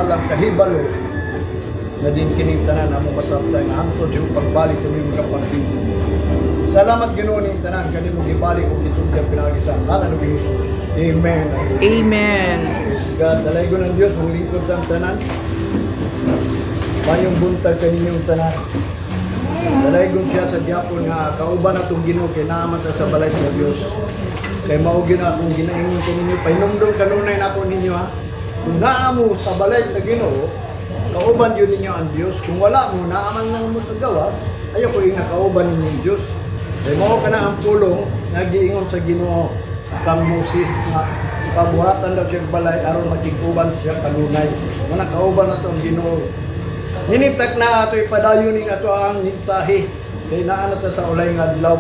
alang kahibalo na din kining tanan amo masabtan nga hangtod sa imong pagbalik kami magkapagbibo. Salamat, Ginoo, ning tanan kanimo gibalik ug gitugyan pinaagi sa ngalan ni Jesus. Amen. Amen. Praise God. Dalaygon ang Dios, mong lingkod ang tanan. Mayong buntag kaninyong tanan. Dalaygon siya sa gyapon nga kauban natong Ginoo kay naa man ta sa balay sa Dios. Kay mao gyud na akong ginaingon ko ninyo, pahinumdom kanunay nako ninyo ha. Kung naa mo sa balay sa Ginoo, kauban yun ninyo ang Dios. Kung wala mo, naa man lang mo sa gawas, ayaw ko yung nakauban ninyo ang Dios. Kay mao kana ang pulong nga giingon sa Ginoo kang Moses nga pabuhatan daw siya balay aron makig-uban siya kanunay. Muna kauban nato ang Ginoo. Niniptak na ato ipadayon ning ato ang mensahe kay naa na ta sa ulay nga adlaw.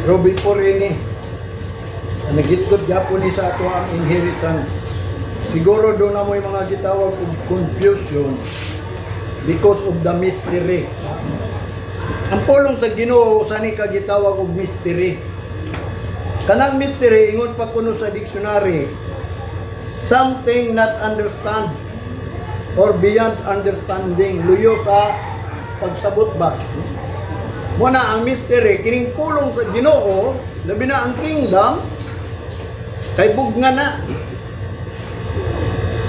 Pero before ini, nagitgod gyapon ni sa ato ang inheritance. Siguro doon na mo yung mga gitawag og confusion because of the mystery. Ang pulong sa Ginoo sa ni kagitawag og mystery. Kanang mystery, ingon pa kuno sa dictionary, something not understand or beyond understanding, luyo sa pagsabot ba. Muna ang mystery, kining pulong sa Ginoo, labi na ang kingdom, kay bugna na.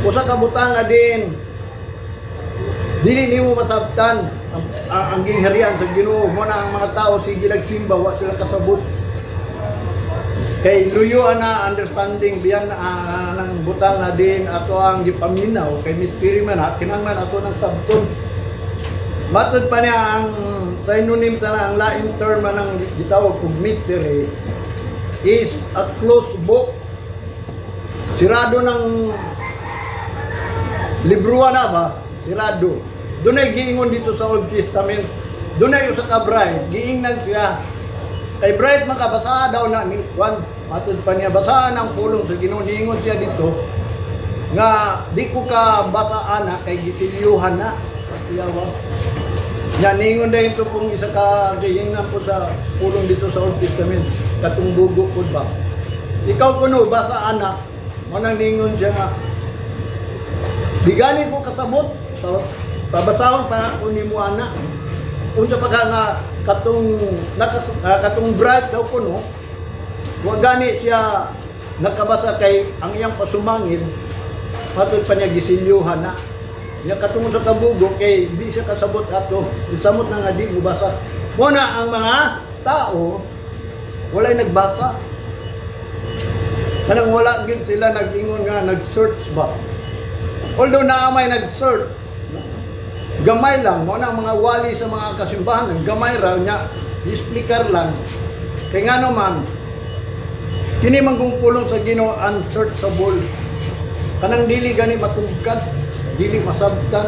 Usa ka butanga din dili nimo masabtan ang gingharian sa Ginoo. Mo na ang mga tao sige nagsimba, wa sila kasabot. Kay luyo na understanding biyan ng butang na din ato ang gipaminaw kay mystery man ha, kinahanglan ato ng sabton. Matod pa niya ang synonym sa ang lain term man ang gitawag og mystery is a closed book. Sirado ng libruan na ba? Sirado. Dunay giingon dito sa Old Testament. Dunay usa ka bride, giingnan siya. Kay bride, makabasa daw na ni Juan. Matod pa niya, basaan ang pulong sa Ginoo. Niingon siya dito nga di ko ka basaan na kay gisilyuhan na. Iyawa. Nya ningon dahil ito kung isa ka giingnan po sa pulong dito sa Old Testament, katong bugo pud ba. Ikaw kuno basa ana, manang ningon siya nga di gani ko kasabot so, pabasahon pa ako nimo ana. Unsa pa ka nga katong katong bride daw kuno wa gani siya nakabasa kay ang iyang pasumangil, matod pa niya, gisilyuhan na. Nya katong sa kabugo kay di siya kasabot ato, isamot na nga di mo basa. Mo na ang mga tao walay nagbasa, kanang wala gid sila nag-ingon nga nag-search ba. Although naa may nag-search, gamay lang. Mo na ang mga wali sa mga kasimbahan, gamay ra nya, explicar lang. Kay nga naman kini man kung pulong sa Ginoo unsearchable, kanang dili gani matugkad, dili masabtan,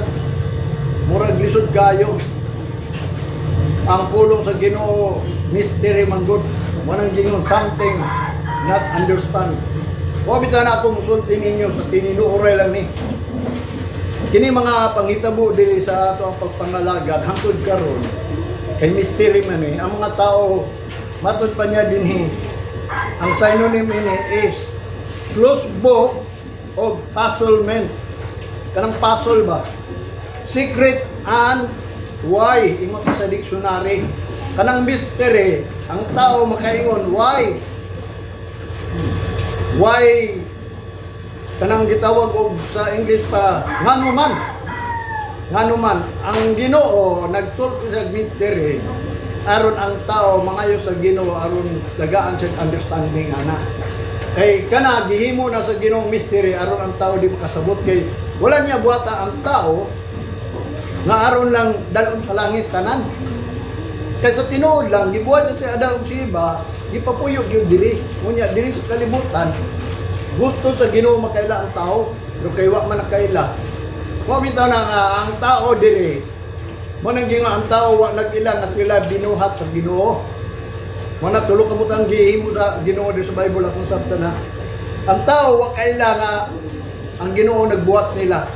murag lisod kayo. Ang pulong sa Ginoo mystery man gud. Mo nang gingon something not understand. Wa bitaw na ako musulti ninyo sa tinuoray lang ni. Kini mga panghitabo diri sa ato ang pagpangalagad hangtod karon kay mystery man eh. Ang mga tao, matod pa niya dinhi, ang synonym ini is closed book of puzzlement. Kanang puzzle ba? Secret and why ingon pa sa dictionary. Kanang mystery, ang tao makaingon why. Why kanang gitawag og sa English pa ngano man. Ngano man ang Ginoo nagsulti sa mystery aron ang tao mangayo sa Ginoo aron tagaan siya understanding ana. Kay kana gihimo na sa Ginoo mystery aron ang tao di makasabot kay wala niya buhata ang tao nga aron lang dalon sa langit tanan. Kay sa tinuod lang, gibuhat niya si Adam ug si Eva, gipapuyo gyud diri. Unya diri sa kalibutan, gusto sa Ginoo makaila ang tao, pero kay wa man nakaila. Wa bitaw na nga ang tao diri. Mo nang gingo ang tao wa nag-ila nga sila binuhat sa Ginoo. Mo na tulo ka butang gihimo sa Ginoo diri sa Bible akong sabtan na. Ang tao wa kaila nga ang Ginoo nagbuhat nila.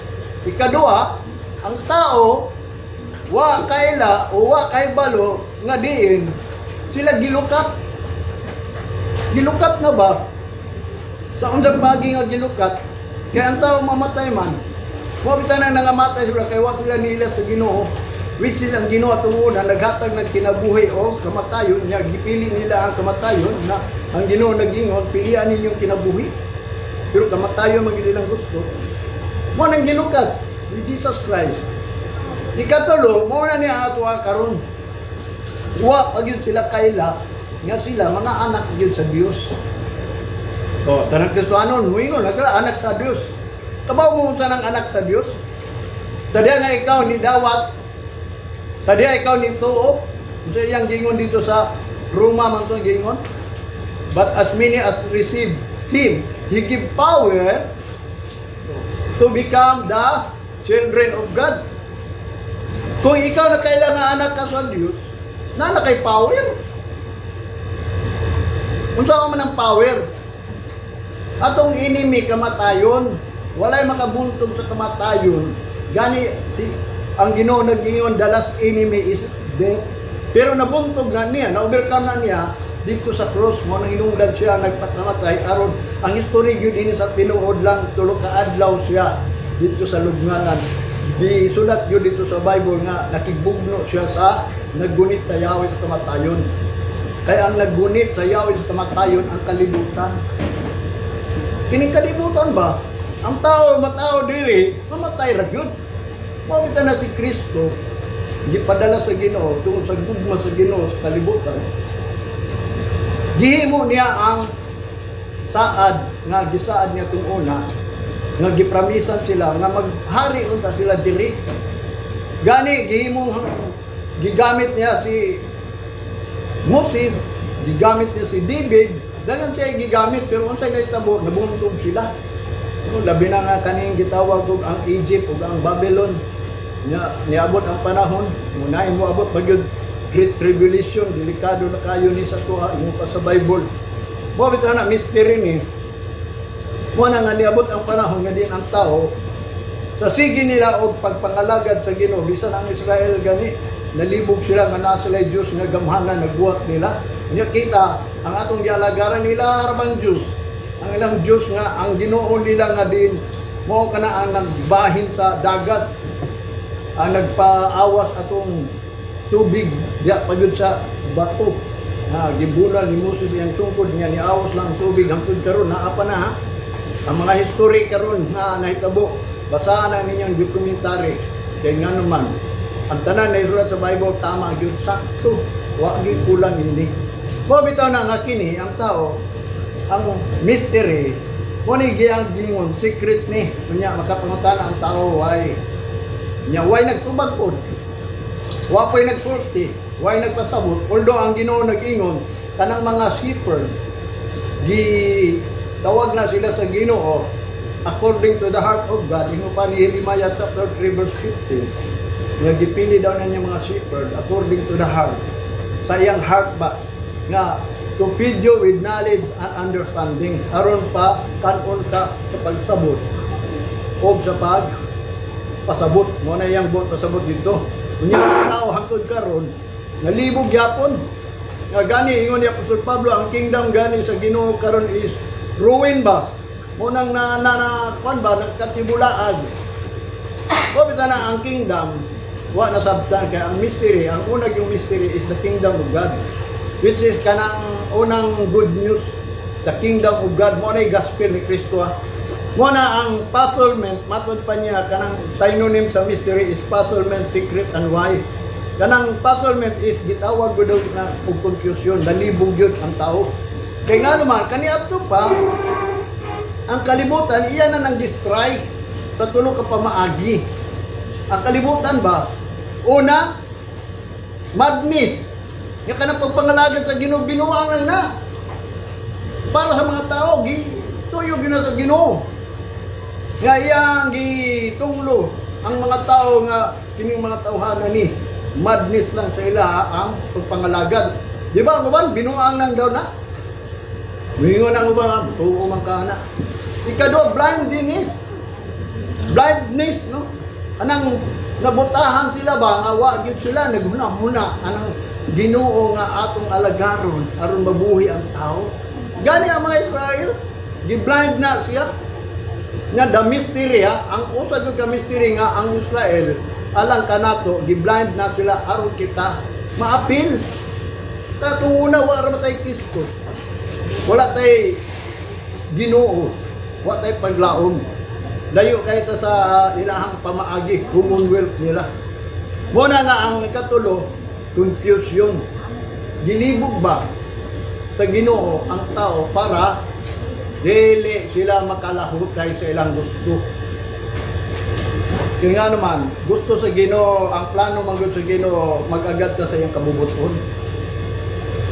Ikaduha, ang tao wa kaila o wa kay balo nga diin sila gilukat. Gilukat na ba? Sa unsang pagi nga gilukat? Kaya ang tao mamatay man, wa bitaw nang nangamatay sila kay wa sila nila sa Ginoo, which is ang Ginoo atong una naghatag ng kinabuhi o kamatayon niya. Gipili nila ang kamatayon na ang Ginoo nag-ingon, "Pilian ninyong kinabuhi." Pero kamatayon man gid ilang gusto. Mo nang gilukat ni Jesus Christ. Ikatulo, mo na niya ato ang karon. Wa pa gyud sila kaila nga sila mga anak gyud sa Dios. So, tanang Kristohanon, muingon, nagkala anak sa Dios. Kabaw mo unsa nang anak sa Dios? Sa diha nga ikaw ni dawat, sa diha ikaw ni tuo, unsa iyang gingon dito sa Roma man to gingon? "But as many as received Him, He give power to become the children of God." Kung ikaw na kailangan anak ka sa Dios, na kay power. Unsa man ang power? Atong enemy kamatayon, walay makabuntog sa kamatayon. Gani si ang Ginoo nag-ingon, "The last enemy is death." Pero nabuntog na niya, na-overcome na niya dito sa cross mo nang hinungdan siya nagpakamatay aron ang history gyud ini sa tinuod lang, 3 ka adlaw siya dito sa lubnganan. Gisulat gyud dito sa Bible nga nakigbugno siya sa naggunit sa yawi sa kamatayon. Kaya ang naggunit sa yawi sa kamatayon ang kalibutan. Kining kalibutan ba? Ang tao matao diri, mamatay ra gyud. Mao bitaw na si Kristo gipadala sa Ginoo tungod sa gugma sa Ginoo sa kalibutan. Gihimo niya ang saad nga gisaad niya tung una nga gipramisan sila nga maghari unta sila diri. Gani gihimo, gigamit niya si Moses, gigamit niya si David, daghan siya gigamit, pero unsay nahitabo, nabuntog sila. So, labi na nga kaning gitawag og ang Egypt ug ang Babylon. Nya niabot ang panahon, munahin mo abot pa gyud Great Tribulation, delikado na kayo ni sa tuha, ingon pa sa Bible. Mo bitaw na mystery ni. Mo na nga niabot ang panahon nga din ang tao sa sige nila og pagpangalagad sa Ginoo. Bisan ang Israel gani, nalibog sila nga naa sila Dios nga gamhanan, nagbuhat nila. Nya kita ang atong gialagaran nila rabang Dios, ang ilang Dios nga ang Ginoo nila nga din mo kana ang nagbahin sa dagat, ang nagpaawas atong tubig diya pa gyud sa bato na gibulan ni Moses iyang sungkod niya, niawas lang ang tubig. Hangtod karon naa pa na ha ang mga history karon na nahitabo. Basahan na ninyong documentary kay nga naman ang tanan na isulat sa Bible tama gyud, sakto, wa gyud kulang ini. Mo bitaw na nga kini ang tao, ang mystery mo ni giyang gingon secret ni, unya makapangutana ang tao why nya why nagtubag pod, wa po'y nagsulti, why nagpasabot, although ang Ginoo nag-ingon kanang mga shepherd gi tawag na sila sa Ginoo according to the heart of God. Ingon pa ni Jeremiah chapter 3 verse 15 nga gipili daw na niya mga shepherd according to the heart, sa iyang heart ba, nga to feed you with knowledge and understanding aron pa kanon ka sa pagsabot o sa pag pasabot. Mo na iyang buot pasabot dito. Unya ang tao hangtod karon nalibog gyapon. Nga gani ingon ni Apostol Pablo, ang kingdom gani sa Ginoo karon is ruin ba. Mo nang na, na, na kwan ba, nagkatibulaag. O bitaw na ang kingdom wa na sabtan kay ang mystery, ang unag yung mystery is the kingdom of God, which is kanang unang good news, the kingdom of God. Mo na yung gospel ni Kristo ah. Mo na ang puzzlement, matud pa niya kanang synonym sa mystery is puzzlement, secret and why. Kanang puzzlement is gitawag ko daw na og confusion, nalibog yun ang tao. Kay nga naman kaniadto pa ang kalibutan iya na nang destroy sa tulo ka pamaagi. Ang kalibutan ba? Una, madness. Nga kanang pagpangalagad sa Ginoo binuang lang na. Para sa mga tao, gi tuyo gina sa Ginoo. Nga iyang gitunglo ang mga tao nga kining mga tawhana ni madness lang sa ila ang pagpangalagad. Di ba ang uban binuang lang daw na. Muingon ang uban, tuo man ka na. Ikadua, blindness. Blindness, no? Anang nabutahan sila ba nga wa gyud sila naghuna-huna anang Ginoo nga atong alagaron aron mabuhi ang tao. Gani ang mga Israel, gi-blind na siya. Nga the mystery ha, ang usa jud ka mystery nga ang Israel alang kanato, gi-blind na sila aron kita maapil. Ta kung una, wa ra tay Kristo. Wala tay Ginoo. Wa tay paglaom. Layo kay ta sa ilahang pamaagi, commonwealth nila. Muna nga ang ikatulo, confusion. Gilibog ba sa Ginoo ang tao para dili sila makalahutay sa ilang gusto? Kaya nga naman, gusto sa Ginoo, ang plano man gud sa Ginoo, mag-agad ka sa iyang kabubuton.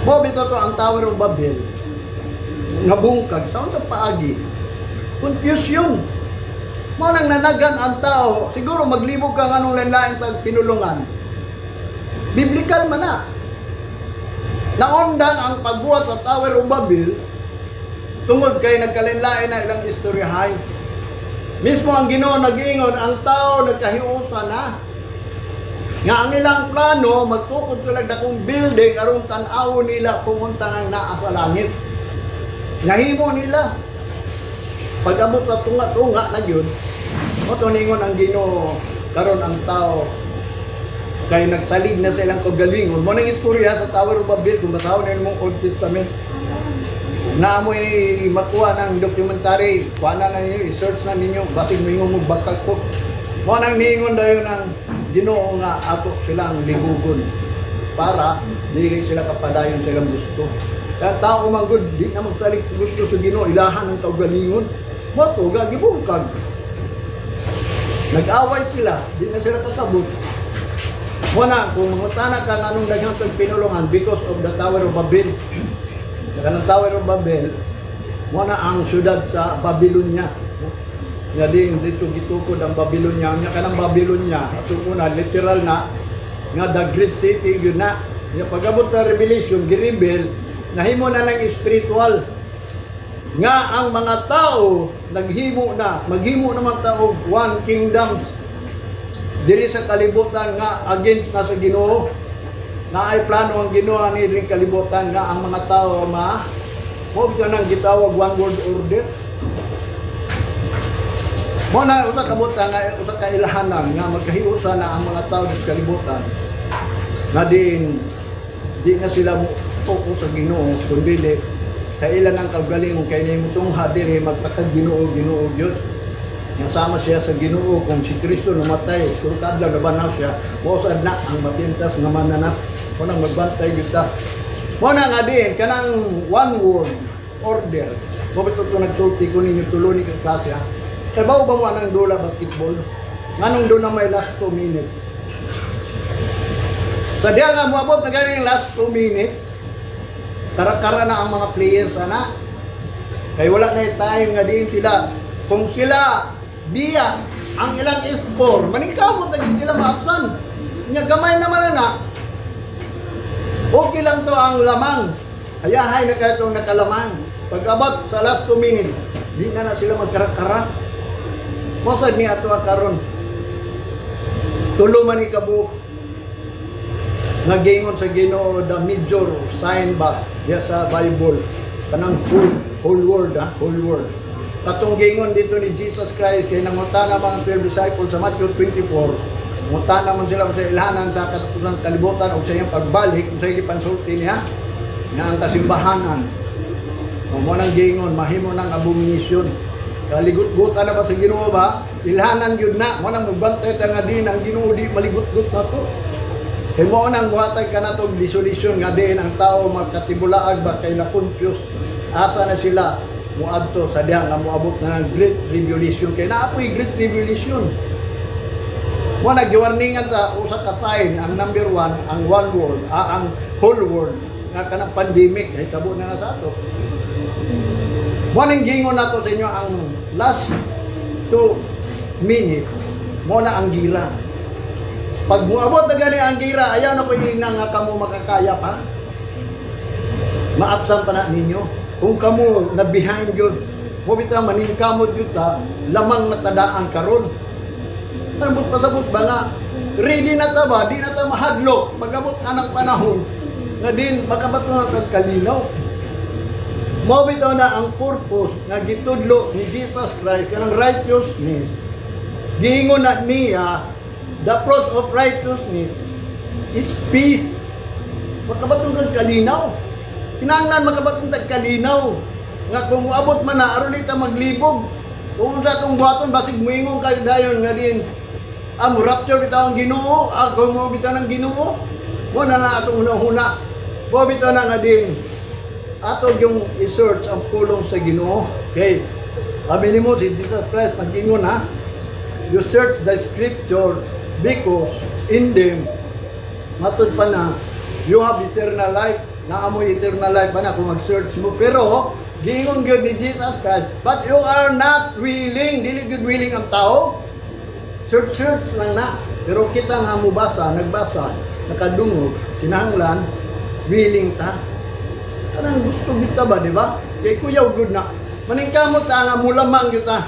Mo bitaw to ang Tower of Babel. Nabungkag sa unsang paagi? Confusion. Mao nang nanagan ang tao, siguro maglibog ka nganong lain-lain tag pinulungan. Biblical man na. Naundang ang pagbuhat sa Tower of Babel tungod kay nagkalain-lain na ilang istoryahay. Mismo ang Ginoo nag-ingon, ang tao nagkahiusa na. Nga ang ilang plano, magtukod sila dakong building aron tan-awon nila kung unsa ang naa sa langit. Nahimo nila. Pag-abot sa tunga-tunga na yun, mao ningon ang Ginoo, karon ang tao kay nagsalig na sa ilang kagalingon. Mo nang istorya sa Tower of Babel, kung basahon na mong Old Testament. Na mo'y makuha ng documentary, kuha na ninyo, i-search na ninyo, basig moingon mo bakal ko. Mo nang niingon dayon ang Ginoo nga ato silang libugon para dili sila kapadayon sa ilang gusto. Kaya tao man gud, di na magsalig sa gusto sa Ginoo, ilahan ang kaugalingon. Mo to gibungkag. Nag-away sila, di na sila kasabot. Mo na, kung mangutana ka nganong daghan tag pinulungan, because of the Tower of Babel. Kanang Tower of Babel, mo na ang syudad sa Babylonia. Nga din dito gitukod ang Babylonia. Nya kanang Babylonia, ato una literal na nga the great city yun na. Nya pag-abot sa Revelation, gi-reveal, nahimo na ng spiritual nga ang mga tao naghimo na, maghimo naman tao one kingdom diri sa kalibutan nga against na sa Ginoo. Na ay plano ang Ginoo ani ring kalibutan nga ang mga tao ma mo bitaw nang gitawag one world order. Mo na usa ka butang nga usa ka ilhanan nga magkahiusa na ang mga tao sa kalibutan na din di na sila mo tuo sa Ginoo, kundi di sa ilan ang kaugalingon kay nimo tungha diri magpakag Ginoo, Ginoo gyud nga sama siya sa Ginoo. Kung si Kristo namatay tulo ka adlaw nabanhaw siya, mao sad na ang mapintas nga mananap. Mo nang magbantay gyud ta. Mo na nga din kanang one world order. Mo bitaw to nagsulti ko ninyo tulo ni ka klase ha. Kay bawo ba mo anang dula basketball, nganong doon na may last 2 minutes? Sa diya nga moabot na ganing last 2 minutes, kara-kara na ang mga players ana. Kay wala na time nga diin sila. Kung sila biya ang ilang score, maningkamot na gid sila maabsan. Nya gamay naman na. Okay lang to ang lamang. Hayahay na kayo itong nakalamang. Pag abot sa last 2 minutes, di na na sila magkara-kara. Mao sad ni ato ang karon. Tulo man ni kabuok nga giingon sa Ginoo, the major sign ba diya sa Bible, kanang whole world ha, whole world. Katong giingon dito ni Jesus Christ kay nangutana mga 12 disciples sa Matthew 24, ngutana man sila sa ilhanan sa katapusan kalibutan o sa iyang pagbalik, kung sa iyang gipansulti niya nga ang kasimbahanan o mo nang giingon mahimo ng abomination. Kaligut-gutan na ba sa Ginoo ba? Ilhanan gyud na. Mo nang magbantay ta nga din ang Ginoo di maligut-gut na to. Kay mo nang muhatag ka na tog desolation nga diin ang tao magkatibulaag ba kay na confused. Asa na sila muadto sa diha nga moabot na ng great tribulation, kay naa po'y great tribulation. Mo na giwarningan ta usa ka sign, ang number one, ang one world, ang whole world nga kanang pandemic nahitabo na nga sa ato. Mo nang giingon nato sa inyo ang last 2 minutes, mo na ang gira. Pag muabot na gani ang gira, ayaw na ko ina nga kamo makakaya pa. Maabsan pa na ninyo. Kung kamo na behind yun, mo bitaw maningkamot yun ta, lamang natadaan karon. Sabot pasabot ba nga, ready na ta ba, di na ta mahadlok, pag-abot nga ng panahon, nga din makabato na tag kalinaw. Mao bitaw na ang purpose nga gitudlo ni Jesus Christ kanang righteousness. Giingon na niya, the fruit of righteousness is peace. Makabaton kag kalinaw. Kinahanglan makabaton tag kalinaw. Nga kung moabot man na aron di ta maglibog. Kung sa atong buhaton, basig moingon kay dayon nga din mo rapture bitaw ang Ginoo, kung mo bitaw ng Ginoo. Mo na lang atong una-una. Mo bitaw na nga din ato yung i-search ang pulong sa Ginoo. Okay. Sabi nimo si Jesus Christ nag-ingon ha. "You search the scripture because in them," matud pa na, "you have eternal life." Naa moy eternal life pa na kung mag-search mo. Pero giingon gyud ni Jesus Christ, "but you are not willing." Dili gyud willing ang tao. Search, search lang na. Pero kita nga mubasa, nagbasa, nakadungog, kinahanglan willing ta. Kanang gusto kita ba, di ba? Kay kuyaw gud na. Maningkamot ta nga mulamang gyud ta,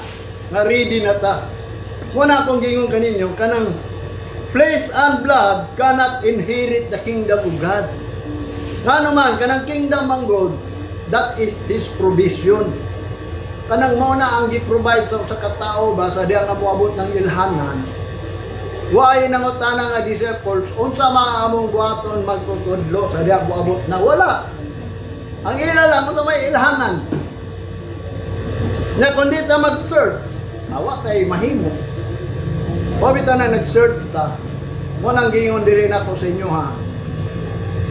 nga ready na ta. Muna akong giingon kaninyo, kanang flesh and blood cannot inherit the kingdom of God. Ngano man, kanang kingdom ang God, that is His provision. Kanang mao na ang gi-provide sa katao ba sa diya nga moabot ng ilhanan. Waay nangutana nga disciples, unsa man among buhaton magtutudlo sa diya moabot na wala. Ang ila lang, unsa may ilhanan. Nya kung di ta mag-search, awa kay mahimo. O bitaw na nag-search ta, mo nang giingon diri nako sa inyo ha.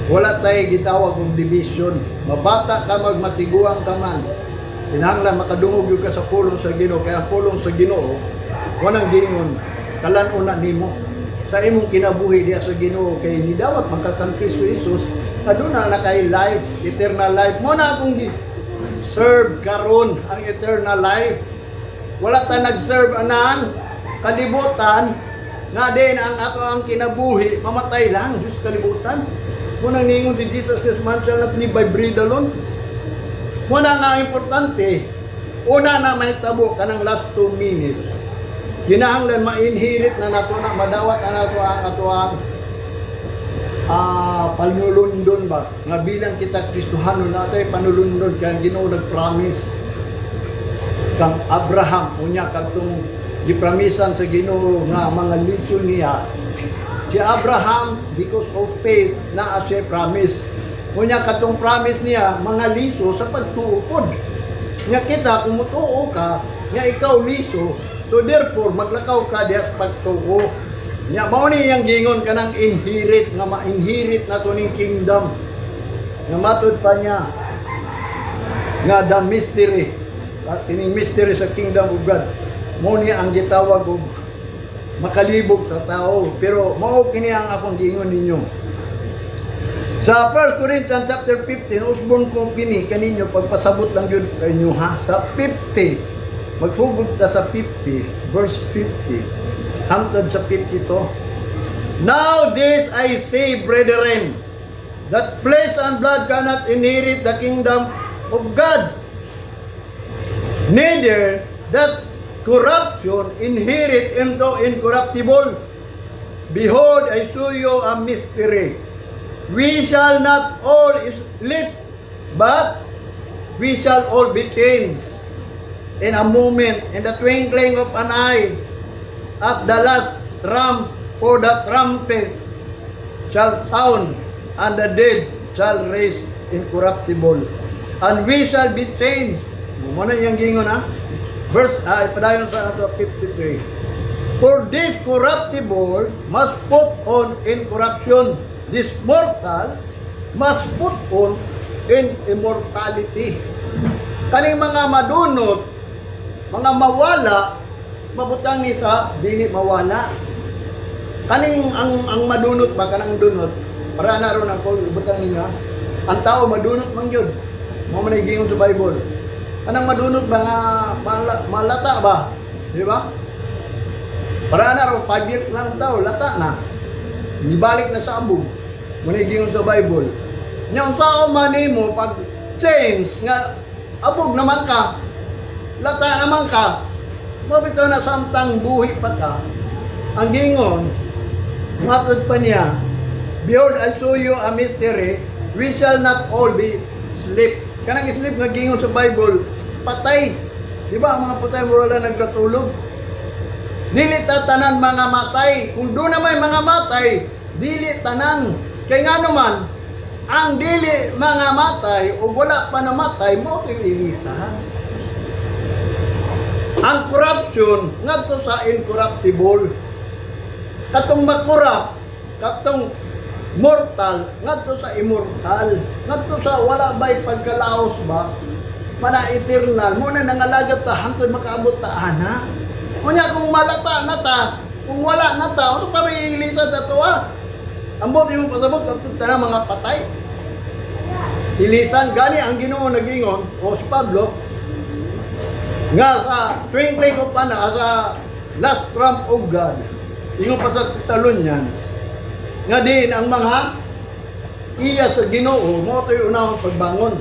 Wala tay gitawag og division. Mabata ka, magmatiguang ka man. Kinahanglan makadungog gyud ka sa pulong sa Ginoo, kaya ang pulong sa Ginoo walang giingon kalan-on na nimo sa imong kinabuhi diya sa Ginoo, kay nidawat man ka kang Kristo Jesus, aduna na kay life, eternal life. Mo na akong gi serve karon ang eternal life. Wala ta nag-serve anan kalibutan na din ang ato ang kinabuhi mamatay lang sa kalibutan. Mo nang ningon si Jesus Christ, "Man shall not live by bread alone." Mo na nga importante, una na may tabo kanang last 2 minutes, kinahanglan ma-inherit na nato na, madawat na nato ang atoang panulundon ba nga bilang kita Kristohano, natay panulundon kay ang Ginoo nag-promise kang Abraham. Unya kadtong gipramisan sa Ginoo nga mga liso niya si Abraham, because of faith naa siya promise. Unya katong promise niya mga liso sa pagtuo pod nya. Kita kung mutuo ka nga ikaw liso, so therefore maglakaw ka diha sa pagtuo nya. Mao ni iyang giingon kanang inherit, nga ma-inherit na to ning kingdom nga matud pa niya nga the mystery at kining mystery sa kingdom of God, mo ni ang gitawag og makalibog sa tao. Pero mao kini ang akong giingon ninyo sa 1 Corinthians chapter 15. Usbon ko kini kaninyo, pagpasabot lang gyud sa inyo ha. Sa 50, magsugod ta sa 50, verse 50 hangtod sa 52. "Now this I say, brethren, that flesh and blood cannot inherit the kingdom of God, neither that corruption inherit into incorruptible. Behold, I show you a mystery. We shall not all sleep, but we shall all be changed in a moment, in the twinkling of an eye, at the last trump. For the trumpet shall sound, and the dead shall raise incorruptible, and we shall be changed." Mo na iyang gingon ha. Verse, padayon sa ato 53. "For this corruptible must put on incorruption, this mortal must put on in immortality." Kaning mga madunot, mga mawala, mabutang ni sa dili mawala. Kaning ang madunot ba, kanang dunot, para na ron ang butang ninyo. Ha? Ang tao madunot man gyud. Mo man ay giingon sa Bible. Kanang madunot ba nga malata ba? Di ba? Para na ron 5 years lang ang tao, lata na. Ibalik na sa abog. Mo na giingon sa Bible. Nya unsaon man nimo pag change nga abog naman ka, lata naman ka, mo bitaw na samtang buhi pa ka, ang gingon, matod pa niya, "Behold, I show you a mystery, we shall not all be sleep." Kanang sleep nga giingon sa Bible, patay. Di ba ang mga patay mura lang nagratulog? Dili ta tanan mga matay. Kung duna may mga matay, dili tanan. Kay ngano man, ang dili mga matay o wala pa namatay, mao to'y ilisan. Ang corruption ngadto sa incorruptible. Katong ma-corrupt, katong mortal ngadto sa immortal, ngadto sa wala bay pagkalaos ba, mana eternal. Mao na nangalagat ta hangtod makaabot ta ana. Unya kung malata na ta, kung wala na ta, unsa pa may ilisan sa tuwa? Ambot imong pasabot adto tanan mga patay. Ilisan gani ang Ginoo nag-ingon o si Pablo nga sa twinkling of an eye, sa last trump of God, ingon pa sa Thessalonians nga din ang mga iya sa Ginoo mao to'y unahong pagbangon.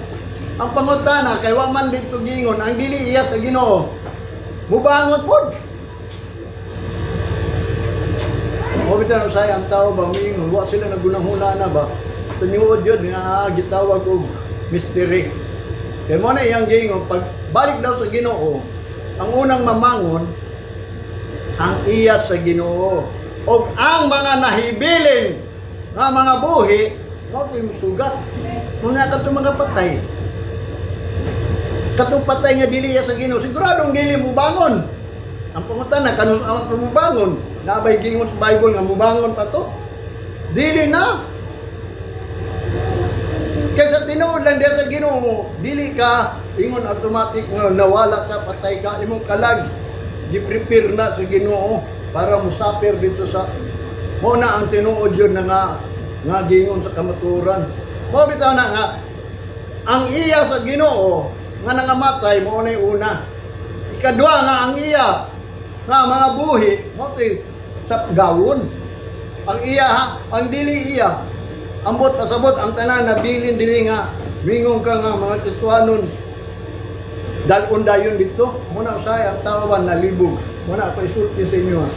Ang pangutana, kay wa man didto giingon ang dili iya sa Ginoo mubangon pod. Mo bitaw usay ang tao ba miingon wa sila nagunahuna na ba, tinuod yun nga gitawag og mystery. Kay mo na iyang giingon, pag balik daw sa Ginoo, ang unang mamangon ang iya sa Ginoo ug ang mga nahibilin nga mga buhi mao to'y musugat. Mga katong mga patay, katong patay nga dili iya sa Ginoo, siguradong dili mo bangon. Ang pangutana, kanus ang mubangon? Naa bay giingon sa Bible nga mubangon pa to? Dili na. Kaysa tinuod lang diya sa Ginoo, dili ka ingon automatic nga nawala ka, patay ka. Imong kalag gi-prepare na sa Ginoo para musapir dito sa mo na ang tinuod yun na nga nga giingon sa kamatuoran. Mao bitaw na nga ang iya sa Ginoo nga nangamatay mao na una. Ikaduha nga ang iya nga mga buhi mao to'y sa gawon. Ang iya ha, ang dili iya. Ambot pasabot ang tanan nabilin diri nga mingon ka nga mga Kristohanon dalon dayon dito. Muna usahay ang tao ba nalibog. Muna ako isulti sa inyo ha.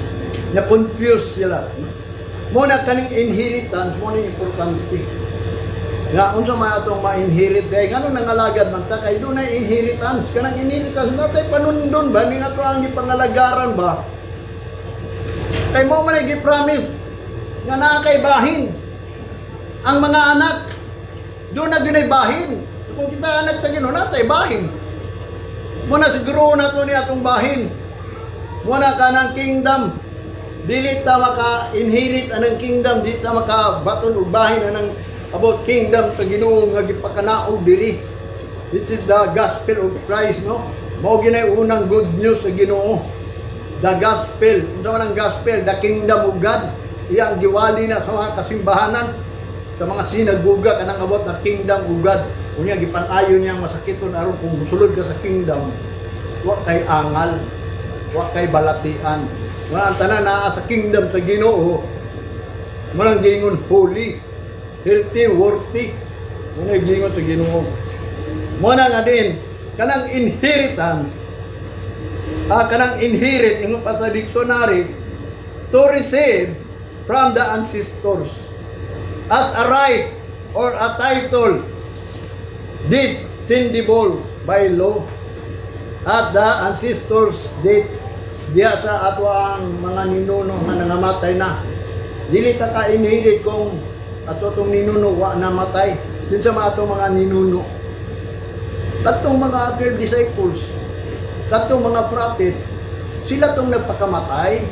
Na confused sila. Muna kaning inheritance mo ni importante. Nga unsa man atong ma-inherit dahil ngano nangalagad man ta kay dunay inheritance? Kanang inheritance natay panundon ba ni ato ang gipangalagaran ba, kay mo man ay gi-promise nga naa kay bahin ang mga anak. Duna gyud bahin. Kung kita anak ta Ginoo, natay bahin. Mo na siguro na to ni atong bahin. Mo na kanang kingdom, dili ta maka-inherit anang kingdom, dili ta makabaton og bahin anang about kingdom sa Ginoo nga gipakanaog diri. This is the gospel of Christ, no? Mao ginay unang good news sa Ginoo. The gospel. Unsa man ang gospel? The kingdom of God. Iya ang giwali na sa mga kasimbahanan, sa mga sinagoga kanang about na kingdom of God. Unya gipan-ayo niya ang masakiton aron kung musulod ka sa kingdom, wa kay angal, wa kay balatian. Nga ang tanan naa sa kingdom sa Ginoo, manang giingon holy, healthy, worthy. Muna giingon sa Ginoo. Muna nga din kanang inheritance. Ah, kanang inherit ingon pa sa dictionary, to receive from the ancestors as a right or a title descendible by law at the ancestors' death, diya sa ato ang mga ninuno nga nangamatay na. Dili ta ka inherit kung ato tong ninuno wa namatay. Din sa mga atong mga ninuno, katong mga 12 disciples, katong mga prophet, sila tong nagpakamatay.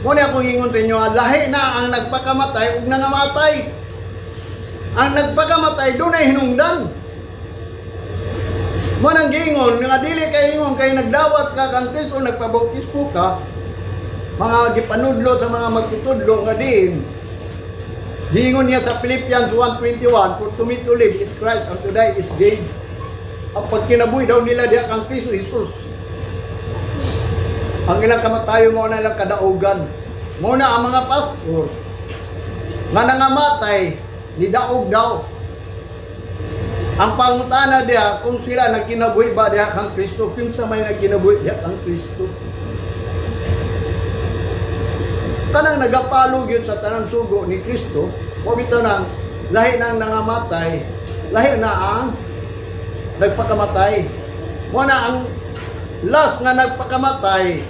Mo ni akong ingon sa inyo, lahi na ang nagpakamatay ug nangamatay. Ang nagpakamatay dunay hinungdan. Mo nang giingon nga dili kay ingon kay nagdawat ka kang Kristo, nagpabautismo ka, mga gipanudlo sa mga magtutudlo nga din. Giingon niya sa Philippians 1:21, "For to me to live is Christ and to die is gain." Ang pagkinabuhi daw nila diha kang Kristo Jesus. Ang ilang kamatayon mo na ilang kadaugan. Mo na ang mga pastor nga nangamatay ni daog daw. Ang pangutana diha kung sila nagkinabuhi ba diha kang Kristo, kinsa may nagkinabuhi diha kang Kristo? Kanang nagapalo gyud sa tanang sugo ni Kristo, mo bitaw nang lahi nang nangamatay, lahi na ang Nagpakamatay. Mo na ang last nga nagpakamatay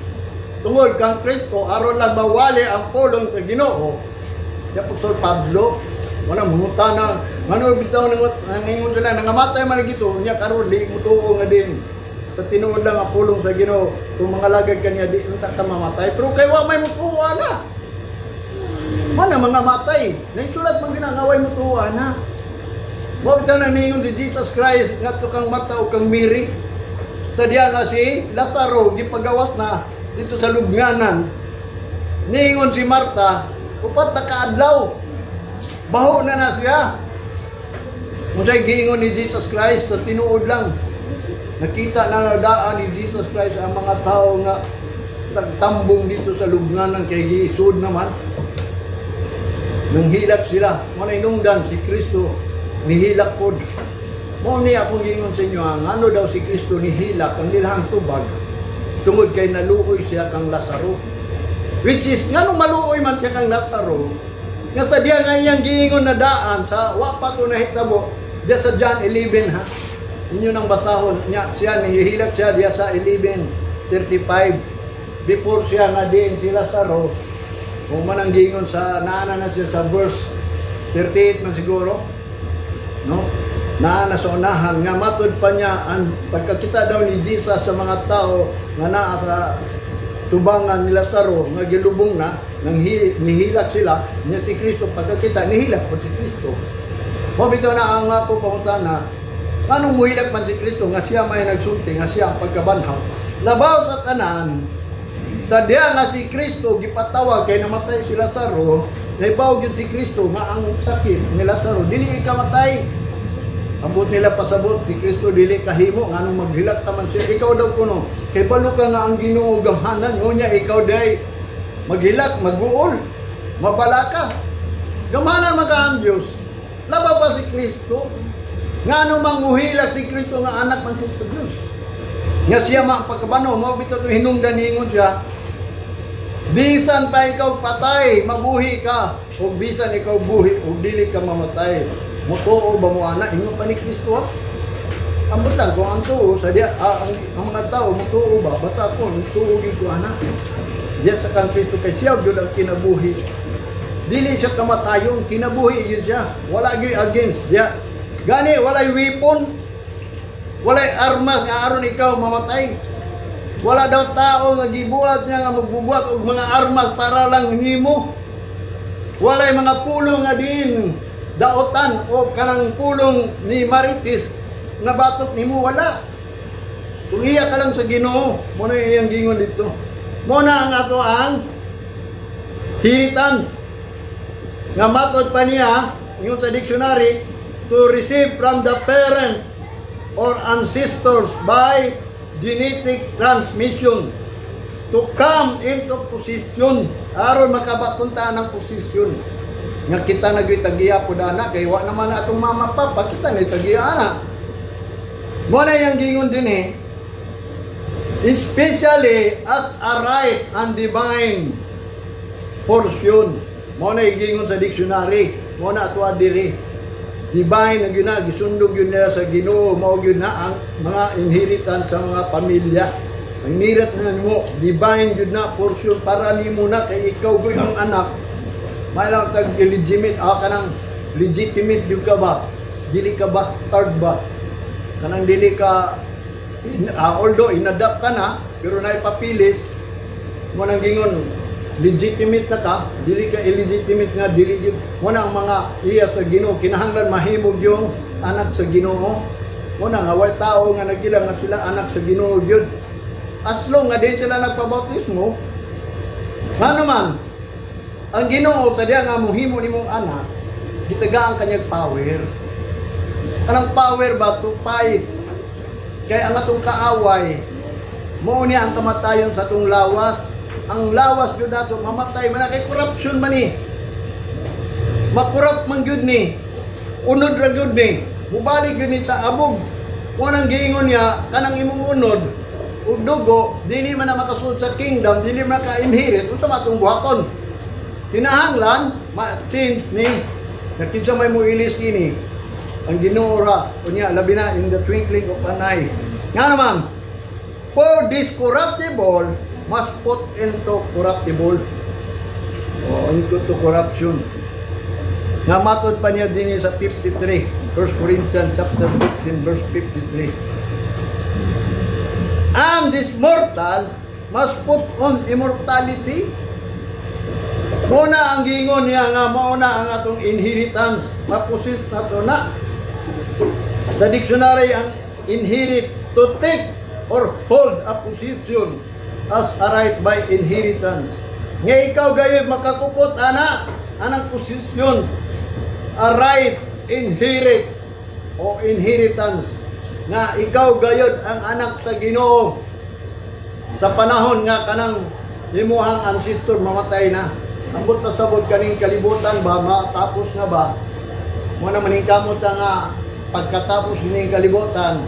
tungod kang Kristo aron lang mawali ang pulong sa Ginoo. Si Apostol Pablo, wala mangutana, ngano bitaw nang nangingon sila nangamatay man gito nya karon di mo tuo nga din sa tinuod lang ang pulong sa Ginoo kung mga lagad kaniya di unta ka mamatay, pero kay wa may mutuo na. Mana mga matay, nagsulat man gina nga way mutuo na. Wa bitaw nang ningon si Jesus Christ ngadto kang Marta o kang Mary sa diya nga si Lazaro gipagawas na dito sa lubnganan. Ningon si Marta, 4 na kaadlaw. Baho na na siya. Unsay giingon ni Jesus Christ? Sa tinuod lang. Nakita na daan ni Jesus Christ ang mga tao nga nagtambong dito sa lubnganan kay giisod naman. Nanghilak sila. Mao na inungdan si Kristo nihilak pod. Mao ni akong giingon sa inyo, ang ano daw si Kristo nihilak ang ilahang tubag tungod kay naluoy siya kang Lazaro. Which is, nganong maluoy man siya kang Lazaro, nga sa diya nga iyang giingon na daan, sa wa pa to nahitabo, diya sa John 11 ha, inyo nang basahon, niya, siya, nihilak siya diya sa 11:35, before siya nga diin si Lazaro, kung man ang giingon sa, naana na siya sa verse 38 man siguro, no? Naa na sa unahan nga matud pa niya ang pagkakita daw ni Jesus sa mga tao nga naa sa tubangan ni Lazaro nga gilubong na nang nihilak sila niya. Si Kristo pagkakita, nihilak po si Kristo. Mao bitaw na ang ako pangutana, anong muhilak man si Kristo nga siya may nagsulti nga siya ang pagkabanhaw? Labaw sa tanan, sa diya nga si Kristo gipatawag kay namatay si Lazaro, naibaw gyud si Kristo nga ang sakit ni Lazaro dili ikamatay. Ambot nila pasabot si Kristo dili kahimo, nganong maghilak ta man siya? Ikaw daw kuno kay balo ka nga ang Ginoo gamhanan, unya ikaw day maghilak, maguol, mabalaka. Gamhanan man ka ang Dios. Labaw pa si Kristo, ngano manguhilak si Kristo nga anak man siya sa Dios, nga siya man ang pagkabano? Mao bitaw to hinungdan, ningon siya, bisan pa ikaw patay, mabuhi ka, ug bisan ikaw buhi ug dili ka mamatay. Mutuo ba mo ana? Ingon pa ni Kristo ha. Ambot lang kung ang tuo sa diya, ang mga tao mutuo ba, basta ako mutuo gyud ko ana. Diya sa kang Kristo kay siya gyud ang kinabuhi. Dili siya kamatayon, kinabuhi gyud siya. Wala gyud against diya. Gani walay weapon, walay armas nga aron ikaw mamatay. Wala daw tao nga gibuhat niya nga magbubuhat og mga armas para lang nimo. Walay mga pulong nga din daotan o kanang pulong ni Marites nga batok nimo, wala. Kung iya ka lang sa Ginoo, mo na iyang gingon dito. Mo na ang ato ang inheritance. Nga matod pa niya, ingon sa dictionary, to receive from the parent or ancestors by genetic transmission, to come into position, aron makabaton ta ng posisyon nga kita na gyud tagiya pud ana kay wa naman na atong mama papa, kita na tagiya ana. Mo na yang gingon din eh, especially as a right and divine portion. Mo na yung gingon sa dictionary. Mo na ato diri, divine na gyud na, gisundog yun nila sa Ginoo. Mao gyud na ang mga inheritance sa mga pamilya. Ang inherit na nimo, divine gyud na portion para nimo na kay ikaw gyud ang anak. May lang tag illegitimate, kanang legitimate gyud ka ba, dili ka bastard ba, kanang dili ka although inadopt ka na pero naipapilis mo. Nang gingon, legitimate na ka, dili ka illegitimate nga dili gyud. Mo na ang mga iya sa Ginoo, kinahanglan mahimog yung anak sa Ginoo. Mo na nga way tao nga nagilang nga sila anak sa Ginoo gyud as long nga di sila nagpabautismo. Nga naman ang Ginoo sa diya nga muhimo nimong anak, gitagaan kanyang power, kanang power ba to fight, kay ang atong kaaway mao niya ang kamatayon sa atong lawas. Ang lawas gyud nato mamatay man na kay corruption man ni, makurap man gyud ni, unod ra gyud ni, mubalik gyud ni sa abog. Mo nang giingon niya, kanang imong unod ug dugo dili man na makasud sa kingdom, dili man ka-inherit. Unsa man atong buhaton? Kinahanglan ma-change ni na kinsa may moilis ini. Ang Ginoo ra unya, labi na in the twinkling of an eye. Nga naman, for this corruptible must put into corruptible o into to corruption. Nga matod pa niya din sa 53, 1 Corinthians chapter 15 verse 53. And this mortal must put on immortality. Muna ang gingon niya nga mauna ang atong inheritance, ma-possess nato na. Sa dictionary, ang inherit, to take or hold a position as a right by inheritance. Nga ikaw gayon makakupot ana anang posisyon, a right, inherit o inheritance, nga ikaw gayod ang anak sa Ginoo sa panahon nga kanang imuhang ancestor mamatay na. Ambot pasabot kaning kalibutan ba, matapos na ba mo na maningkamot ta nga pagkatapos ning kalibutan,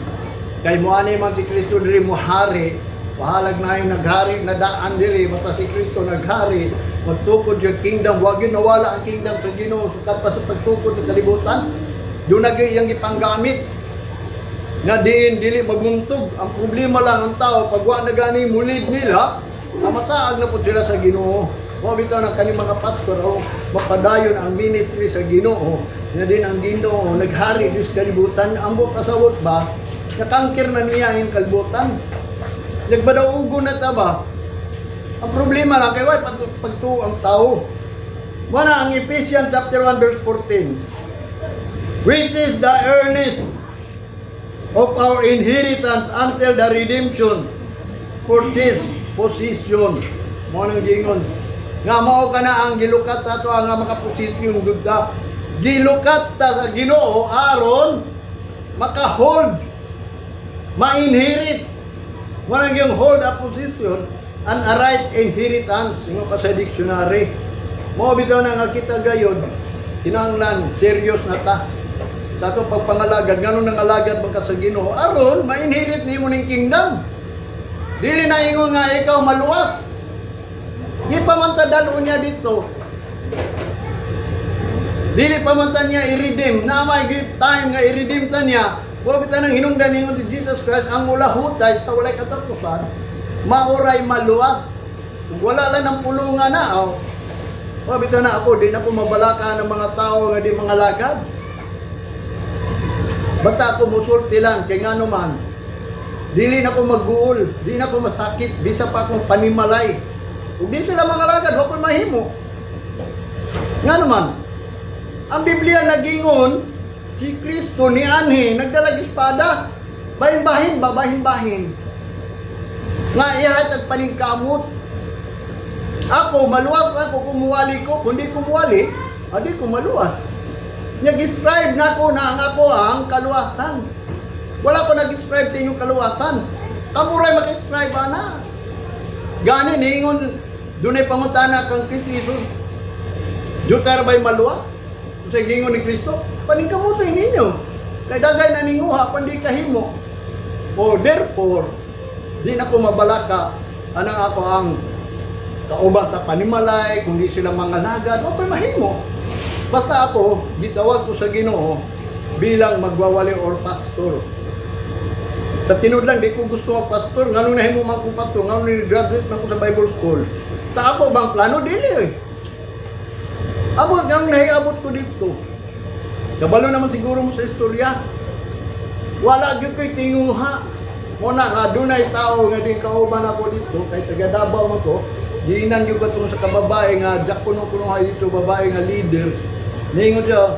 kay mo ani man si Kristo diri mo hari. Bahalag na yung naghari na daan diri, basta si Kristo naghari, magtukod yung kingdom. Wag yun nawala ang kingdom sa Ginoo sukad pa sa pagtukod sa kalibutan. Doon na gyud iyang ipanggamit nga diin dili maguntog. Ang problema lang ang tao, pag wa na gani mulid nila, masaag na po sila sa Ginoo. Wa bitaw na kani mga pastor o mapadayon ang ministry sa Ginoo nga din ang Ginoo naghari dis kalibutan. Ambot pasabot ba, na-conquer na niya ang kalibutan, nagbadaugo na ta ba. Ang problema lang kay way pagtuo ang tao. Wala ang Ephesians chapter 1 verse 14, which is the earnest of our inheritance until the redemption purchase possession. Mo nang gingon nga mao ka na ang gilukat ato nga makaposisyon gud ta. Gilukat ta sa Ginoo aron maka-hold, ma-inherit. Mo nang yung hold a position and a right inheritance ingon pa sa dictionary. Mo bitaw na nga kita gayod kinahanglan serious na ta sa atong pagpangalagad. Ngano nangalagad man ka sa Ginoo? Aron ma-inherit nimo ning kingdom. Dili na ingon nga ikaw maluwas. Di pa man ta dalo niya dito. Dili pa man ta niya i-redeem. Na may give time nga i-redeem ta niya. Wa bitaw nang hinungdan ningon si Jesus Christ ang mulahutay sa walay katapusan, mauray maluwas. Kung wala lang ng pulungan na, oh. Wa bitaw na ako, di na ko mabalaka ng mga tao nga di mga lagad. Basta ako musulti lang, kay ngano man, dili na ko magguol, di na ko masakit, bisa pa akong panimalay. Kung di sila mga lagad, wa ko mahimo. Nga naman, ang Biblia nagingon, si Kristo ni anhi, nagdalag espada, bahin-bahin ba, bahin-bahin. Nga ihat at paningkamot. Ako, maluwas ako kung muwali ko. Kung di ko muwali, adi ko maluwas. Nag-describe na ako na ang ako ang kaluwasan. Wala ko nag-describe sa inyong kaluwasan. Kamuray mag-describe ana. Gani ningon dunay pangutana kang Kristo Jesus. Jutar ba'y maluwas? Sa gingon ni Kristo, paningkamutoy ninyo. Kay dagay na ninguha, pandi kahimo. O therefore, di na ko mabalaka anang ako ang kauban sa panimalay, kung di sila mga lagad, okay mahimo. Basta ako, gitawag ko sa Ginoo bilang magwawali or pastor. Sa tinud lang, di ko gusto mag pastor. Ngano nahimo man kong pastor? Ngano ni graduate man ko sa Bible school? Sa ako bang plano? Dili eh. Abot, ngang nahiabot ko dito. Kabalo naman siguro mo sa istorya. Wala gyud ko'y tinguha. Mo na nga dunay tao nga din kauban ako dito kay taga Davao man ko. Giinan gyud ko sa kababae nga jak kuno kuno hay dito, babae nga leader. Niingon siya,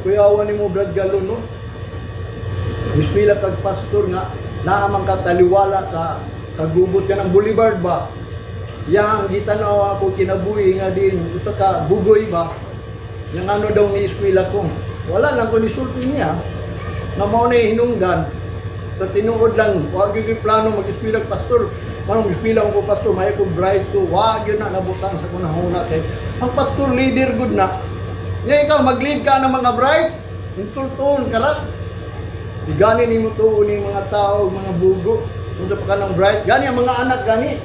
"Kuyawan nimo, Brad Galon, no. Bismillah kag pastor nga naa man ka taliwala sa kagubot ka ng boulevard ba. Yang gitanaw ako kinabuhi nga din usa ka bugoy ba. Yang ano daw ni eskwela ko. Wala lang ko nisulti niya nga mao na hinungdan. Sa tinuod lang, wag gyud plano mag-eskwela pastor. Manong eskwela ko pastor, may ko bride ko, wag yun na nabutang sa kunahuna kay ang pastor leader good na. Nya ikaw mag-lead ka ng mga bride, insultuon ka ra. Di gani nimo tuo ning mga tao, mga bugo. Kung sa pa ka ng bride, gani ang mga anak gani.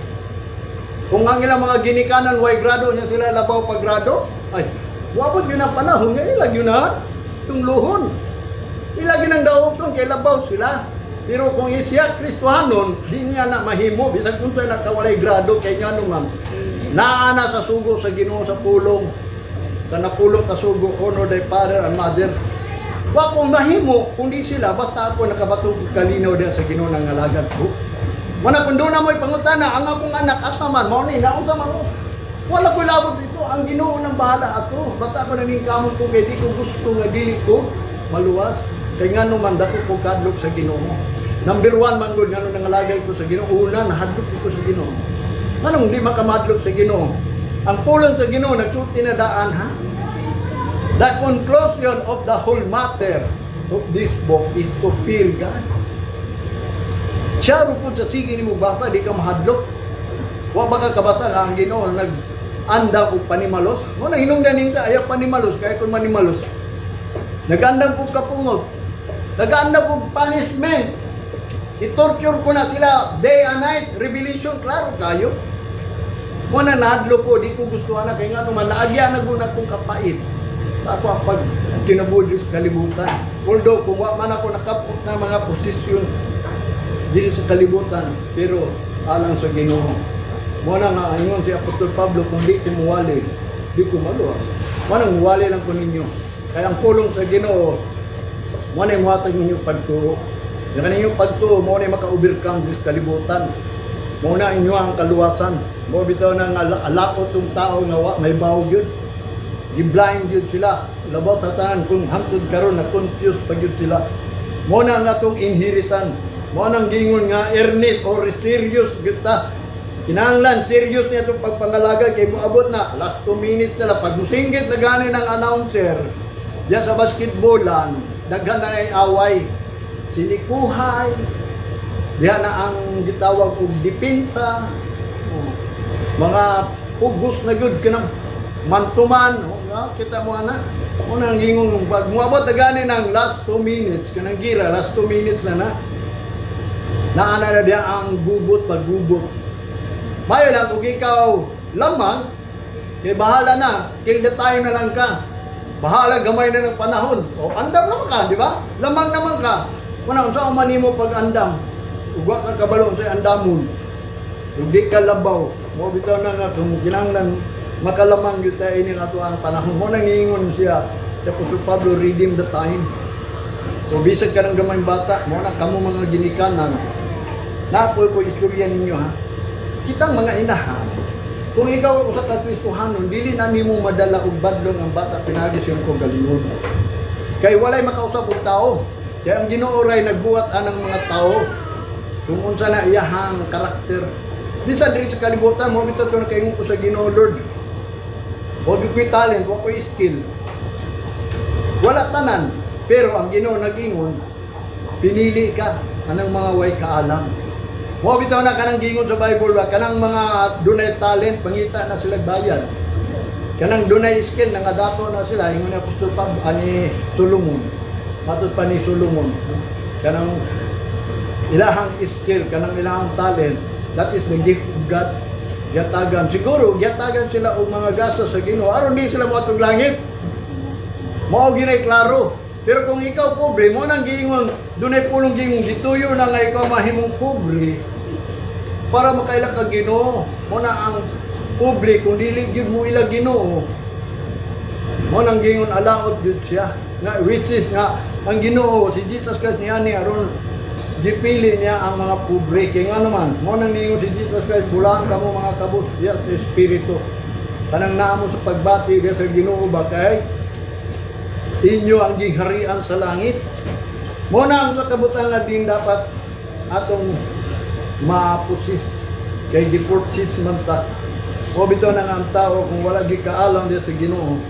Kung ang ilang mga ginikanan way grado nya sila labaw pa grado, ay, wabot yun ang panahon nga ilag yun na tungluhon. Ila ginang daoton kay labaw sila. Pero kung siya Kristohanon, di niya na mahimo bisag unsa na kawalay grado kay nga ma'am. Naa na sa sugo sa Ginoo sa pulong, sa napulo ka sugo, "Honor thy father and mother." Wa ko mahimo kundi sila, basta ako nakabato og kalinaw diha sa Ginoo nang alagad ko. Mana kung doon na mo'y pangutana, ang akong anak asa man, mao ni naunsa man mo. Wala ko labot dito, ang Ginoo nang bahala ato. Basta ako naningkamot ko kay di ko gusto nga dili ko maluwas. Kay ngano man, dako ko kadlok sa Ginoo. Number one man gud ngano nangalagay ko sa Ginoo, una nahadlok ko sa Ginoo. Nganong di makamadlok sa Ginoo? Ang pulong sa Ginoo nagsulti na daan, ha. The conclusion of the whole matter of this book is to fear God. Siya rupod sa sige nimo basa, di ka mahadlok. Wa ba ka kabasa nga ang Ginoo nag andam og panimalos? Mo na hinungdan ning sa ayaw panimalos kay kung manimalos. Nagandam og kapungot. Nagandam og punishment. I-torture ko na sila day and night. Revelation, klaro kayo. Mo na nahadlok ko, di ko gusto na kay nga naman naagya na guna kong kapait. Sa ako ang pag kinabuhi sa kalibutan. Although kung wa man ako nakapot na mga posisyon dili sa kalibutan, pero alang sa Ginoo. Mo na nga ingon si Apostol Pablo, kung di ko muwali, di ko maluwas. Mo na muwali lang ko ninyo. Kaya ang pulong sa Ginoo, mo na muhatag ninyo pagtuo. Yung ninyo pagtuo, mo na maka-overcome sa kalibutan. Mo na inyo ang kaluwasan. Mo bitaw na nga alaot tong tao nga wa may bawog yun. Gi-blind yun sila. Labaw sa tanan kung hangtod karon na confused pa gyud sila. Mo na nga atong inheritan. Mo nang gingon nga earnest or serious gyud ta. Kinahanglan serious niya itong pagpangalaga kay moabot na last 2 minutes na lang pag musinggit na gani ng announcer diyan sa basketballan, daghan na ay away, silikuhay diha na ang gitawag og depensa. Oh, mga pugos na gyud kanang mantuman. Oh, nga, kita mo ana mo nang gingon pag moabot na gani ng last 2 minutes kanang gira, last 2 minutes na na naana na diha ang gubot paggubot. Mayo lang kung ikaw lamang kay bahala na, kill the time na lang ka, bahala gamay na ng panahon o andam naman ka, di ba? Lamang naman ka. Wala unsa man nimo pag andam ug wa ka kabalo unsay andamon ug di ka labaw mo. Bitaw na nga kung kinahanglan makalamang gyud tayo ini ato ang panahon. Mo nang ingon siya si Apostol Pablo, "Redeem the time." So bisag ka ng gamay bata mo na kamo mga ginikanan na ako ko istorya ninyo, ha. Kitang mga inahan, kung ikaw usa ka Kristohanon, dili na nimo madala og badlong ang bata pinagi sa iyong kaugalingon kay walay makausap og tao. Kaya ang Ginoo ray nagbuhat anang mga tao kung unsa na iyahang karakter bisan diri sa kalibutan. Mo bitaw to nakaingon ko sa Ginoo, "Lord, wa ko'y talent, wa ko'y skill, wala tanan." Pero ang Ginoo nag-ingon, "Pinili ka anang mga way kaalam." Mo bitaw na kanang giingon sa Bible ba, kanang mga dunay talent pangita na sila bayad. Kanang dunay skill nangadato na sila, ingon ni Apostol Pablo ani Solomon. Matud pa ni Solomon. Kanang ilahang skill, kanang ilahang talent, that is the gift of God. Giyatagan siguro, giyatagan sila og mga gasa sa Ginoo aron di sila moadtog langit. Mao ginay klaro. Pero kung ikaw pobre, mo nang giingon, dunay pulong giingon, gituyo na nga ikaw mahimong pobre para makaila ka Ginoo. Mo na ang pobre kung dili gyud mo ila Ginoo. Mo nang giingon alaot gyud siya. Nga which is nga ang Ginoo si Jesus Christ niya ni aron gipili niya ang mga pobre. Kay nga naman, mo nang niingon si Jesus Christ, "Bulaan kamo mga kabus diya sa espiritu." Kanang naamo sa pagbati diya sa Ginoo ba kay inyo ang giharian sa langit. Mo na ang sa kabutangan nga din dapat atong mapusis kay gipurchase man ta. O bitaw na nga ang tao kung wala gi kaalam diya sa Ginoo.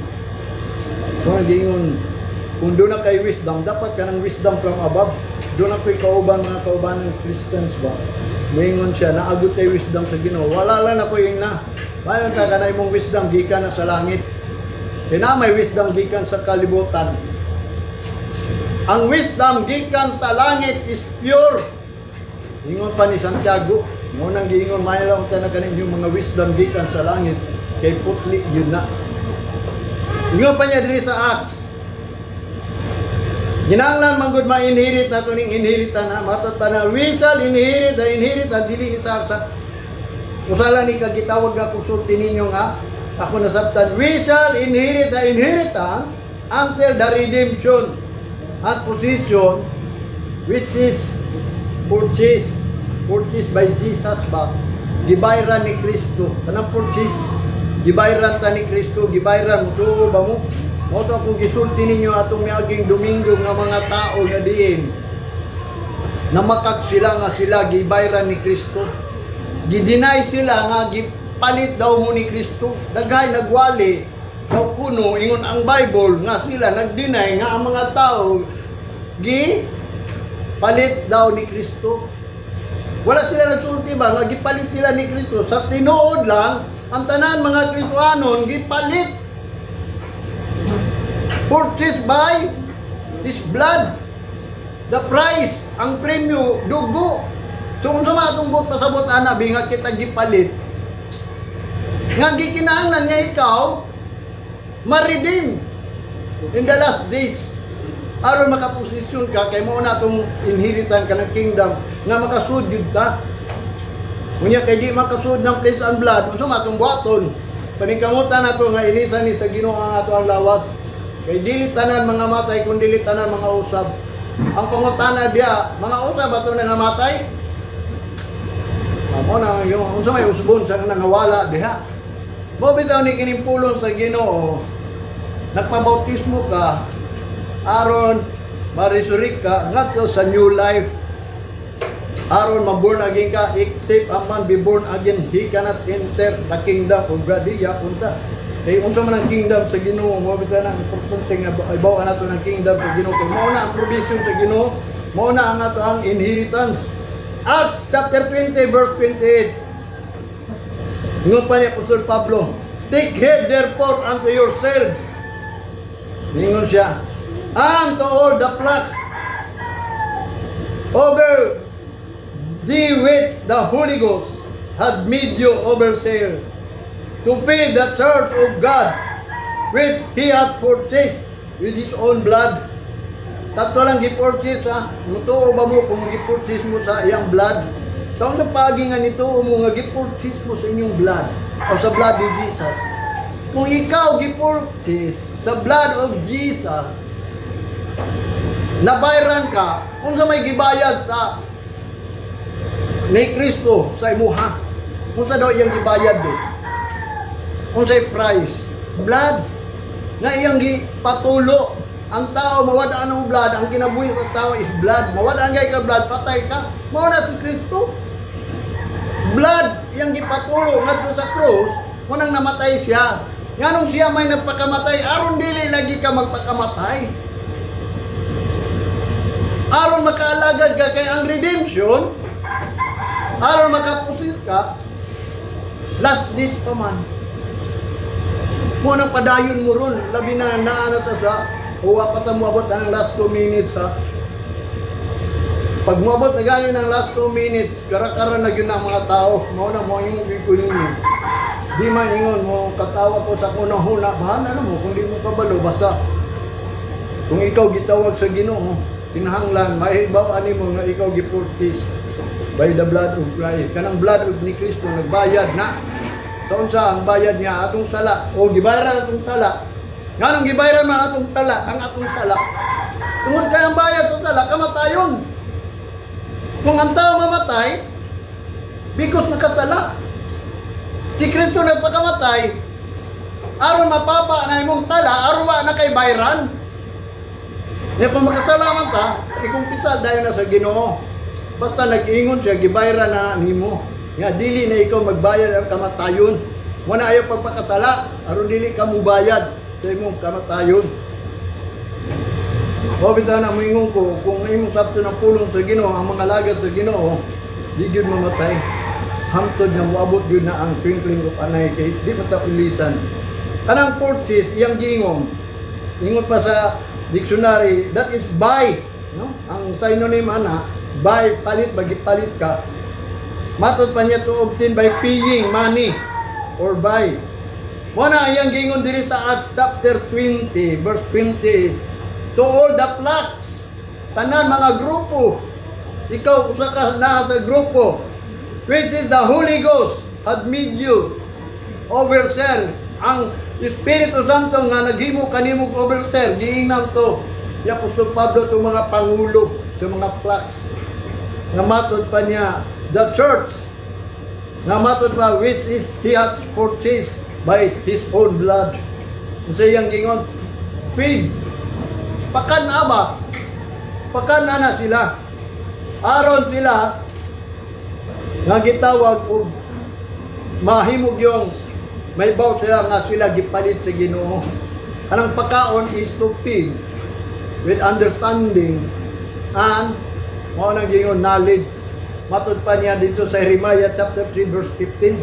Kung giingon kung doon na kay wisdom, dapat kanang wisdom from above. Doon na ko'y kauban, mga kauban ng Christians ba. Moingon siya, naagot kay wisdom sa Ginoo. Wala lang na ko yung na. Mayon ka kanay mong wisdom gikan na sa langit. Kaya na may wisdom gikan sa kalibutan. Ang wisdom gikan sa langit is pure. Ingon pa ni Santiago, mo nang giingon may lang ta na kanin yung mga wisdom gikan sa langit kay putli yun na. Ingon pa niya diri sa Acts. Ginanglan man gud ma-inherit nato ning inheritan ha. Matod pa na we shall inherit the inheritance, dili isa sa usala ni kagitawag nga konsulti ninyo nga ako nasabtan, we shall inherit the inheritance until the redemption and possession, which is purchase by Jesus ba. Gibayran ni Kristo kanang purchase, gibayran ta ni Kristo, gibayran mo. Tuo ba mo? Mao to akong gisulti ninyo atong miaging Domingo nga mga tao nga diin namakak sila nga sila gibayran ni Kristo. Gideny sila nga gipalit daw mo ni Kristo. Daghay nagwali daw kuno ingon ang Bible nga sila nag-deny nga ang mga tao gi palit daw ni Kristo. Wala sila nagsulti ba nga gipalit sila ni Kristo. Sa tinuod lang, ang tanan mga Kristohanon gipalit, purchased by His blood. The price, ang premyo, dugo. So kung sa mga atong buot pasabot ana, bingat kita gipalit. Nga gikinahanglan nga ikaw ma-redeem in the last days. Aron makaposisyon ka kay mao na atong inheritan ka ng kingdom nga makasud gyud ka. Unya kay di makasud ng flesh and blood, unsa man atong buhaton? Paningkamutan nato nga ilisan ni sa Ginoo ang ato ang lawas. Kay dili tanan mga matay kun dili tanan mga usab. Ang pangutana diya, mga usab ato na namatay? Mao na yung unsa may usbon sa nangawala diha. Mo bitaw ni kining pulong sa Ginoo. Nagpabautismo ka aron ma-resurrect ka ngadto sa new life. Aron ma-born again ka, except a man be born again, he cannot enter the kingdom of God. Di punta. Kay unsa man ang kingdom sa Ginoo, mo bitaw na ang importante nga ibaw nato ng kingdom sa Ginoo kay mao na ang provision sa Ginoo, mao na ang ato ang inheritance. Acts chapter 20 verse 28. Ingon pa ni Apostol Pablo, "Take heed therefore unto yourselves." Ingon siya, "and to all the flock over the which the Holy Ghost had made you overseer, to feed the church of God, which He hath purchased with His own blood." Tatlo lang gi-purchase ha. Mutuo ba mo kung gi-purchase mo sa iyang blood? Sa unsa paagi nga nituo mo nga gi-purchase mo sa inyong blood o sa blood ni Jesus? Kung ikaw gi-purchase sa blood of Jesus, nabayran ka, unsa may gibayad sa ni Kristo sa imuha? Unsa daw iyang gibayad do? Unsay price? Blood. Nga iyang gipatulo. Ang tao mawad-an ng blood, ang kinabuhi sa tao is blood. Mawad-an kay ka blood, patay ka. Mao na si Kristo. Blood iyang gipatulo ngadto sa cross, munang namatay siya. Nganong siya may nagpakamatay? Aron dili lagi ka magpakamatay. Aron makaalagad ka kay ang redemption, aron makapusit ka, last days pa man. Mo nang padayon mo ron, labi na naa na ta sa uwa pa ta moabot ang last 2 minutes ha. Pag moabot na gani ng last 2 minutes, kara-kara na gyud na ang mga tao. Mao na mo imong gikunin ninyo. Di man ingon mo katawa ko sa kunahuna, bahala na mo kung di mo kabalo, basta kung ikaw gitawag sa Ginoo, kinahanglan mahibaw ani mo nga ikaw gi-purchase by the blood of Christ. Kanang blood of ni Kristo nagbayad na. Sa unsa ang bayad niya? Atong sala o gibayaran atong sala. Nganong gibayaran man atong sala, ang atong sala? Tungod kay ang bayad sa sala kamatayon. Kung ang tao mamatay, because nakasala. Si Kristo nagpakamatay aron mapapa na imong sala, aron wa na kay bayran. Nya kung makasala man ta, ikumpisal dayon na sa Ginoo. Basta nag-ingon siya, gibayran na nimo. Nga dili na ikaw magbayad ang kamatayon. Wala ayaw pagpakasala, aron dili ka mubayad sa imong kamatayon. O bitaw na moingon ko, kung imong sabto ng pulong sa Ginoo, ang mga lagad sa Ginoo, di gyud mamatay. Hamtod nga moabot gyud na ang twinkling of an eye kay di man ta ilisan. Kanang purchase iyang giingon. Ingon pa sa dictionary, that is buy, no? Ang synonym ana, buy, palit, bagi palit ka. Matod pa niya, to obtain by paying money or buy. Mo na iyang giingon diri sa Acts chapter 20 verse 20, to all the flocks. Tanan mga grupo. Ikaw usa ka naa sa grupo. Which is the Holy Ghost had made you overseer. Ang Espiritu Santo nga naghimo kanimo overseer, giingnan to ni Apostol Pablo itong mga pangulo sa mga flocks. Nga matod pa niya, the church, nga matod pa, which is he hath purchased by his own blood. Sa iyang gingon, feed. Pakan ba? Pakan na sila. Aron sila nga gitawag og mahimog yung may baw sila nga sila gipalit sa Ginoo. Kanang pakaon is to feed with understanding and mao nang gingon knowledge. Matod pa niya dito sa Jeremiah chapter 3 verse 15.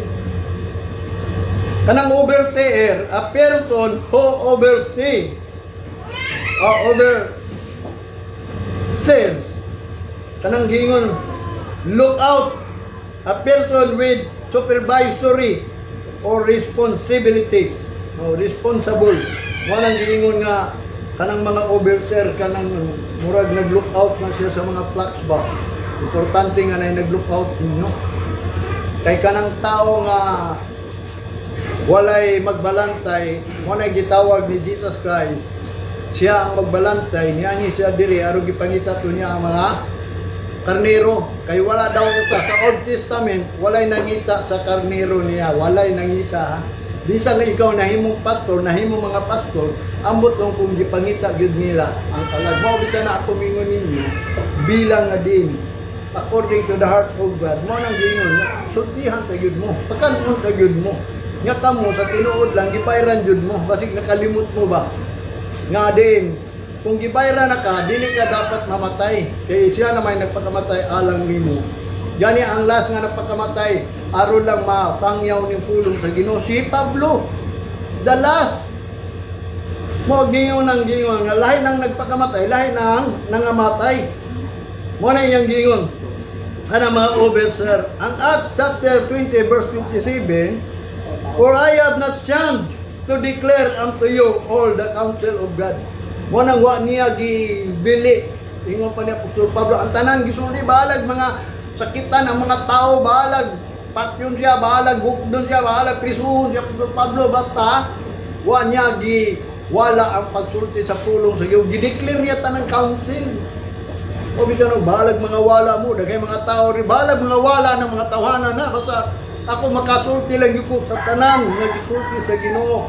Kanang overseer, a person who oversee overseers. Kanang gingon look out, a person with supervisory or responsibility. No, responsible. Mo nang giingon nga kanang mga overseer, kanang murag nag-look out na siya sa mga flocks ba. Importante nga na nag-look out ninyo. Kay kanang tao nga walay magbalantay, mo na gitawag ni Jesus Christ. Siya ang magbalantay, niya ni siya diri aron gipangita to niya ang mga karnero. Kay wala daw usa sa Old Testament, walay nangita sa karnero niya, walay nangita, ha. Bisan na ikaw nahimong pastor, nahimong mga pastor, ambot lang kung gipangita gyud nila ang kalag. Mao bitaw na ako mingon ninyo bilang nga din according to the heart of God. Mao nang giingon, sultihan sa gyud mo, pakanon sa gyud mo. Nya kamo sa tinuod lang gibayran gyud mo, basig nakalimot mo ba? Nga din, kung gibayran na ka, dili ka dapat mamatay. Kay siya na may nagpakamatay alang nimo. Gani ang last nga nagpakamatay, aron lang masangyaw ning pulong sa Ginoo, si Pablo. The last. Mo gingon ang gingon nga lahi nang nagpakamatay, lahi nang nangamatay. Mo na iyang gingon. Ana mga overseer, ang Acts chapter 20 verse 57, "For I have not shunned to declare unto you all the counsel of God." Mo nang wa niya gidili. Ingon pa ni Apostol Pablo, ang tanan gisulti, bahalag mga sakitan ang mga tao, bahalag patyon siya, bahalag hukdon siya, bahalag prisuhon siya Apostol Pablo, basta wa niya gi wala ang pagsulti sa pulong sa Ginoo. Gideclare niya tanang counsel. O bisan og bahalag mga wala mo, daghay mga tao ri, bahalag mga wala ng mga tawhana na, basta ako makasulti lang gyud ko sa tanan nga gisulti sa Ginoo.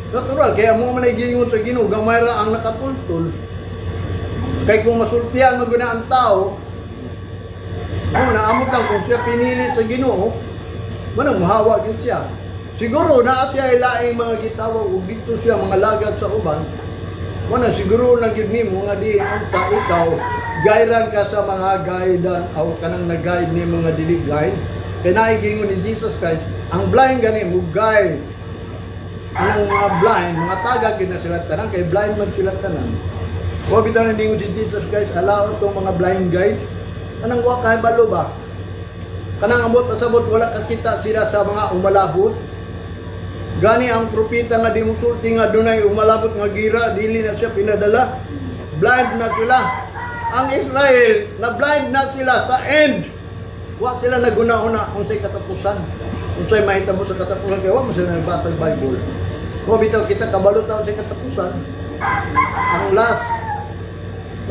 Natural, kaya mo man ay giingon sa Ginoo, gamay ra ang nakatultol. Kay kung masultian man gud na ang tao, mo naamot lang kung siya pinili sa Ginoo, manang mahawa gyud siya. Siguro naa siya laing mga gitawag ug dito siya mga lagad sa uban. Wala siguro na gyud nimo nga di unta ikaw gairan ka sa mga guide o kanang nag-guide nimo nga dili blind. Kay naay giingon ni Jesus Christ, ang blind gani mo guide. Ang mga blind, mga tagag gyud na sila tanan kay blind man sila tanan. Wa bitaw na ningon si Jesus Christ, alaot tong mga blind guide. Kanang wa kahibalo ba? Kanang ambot pasabot wala kakita sila sa mga umalabot. Gani ang propeta nga di musulti nga dunay umalabot nga gira, dili na siya pinadala. Blind na sila. Ang Israel, na blind na sila sa end. Wa sila naguna-una unsay katapusan. Unsay mahitabo sa katapusan kay wa mo sila nagbasa sa Bible. Wa bitaw kita kabalo ta unsay katapusan. Ang last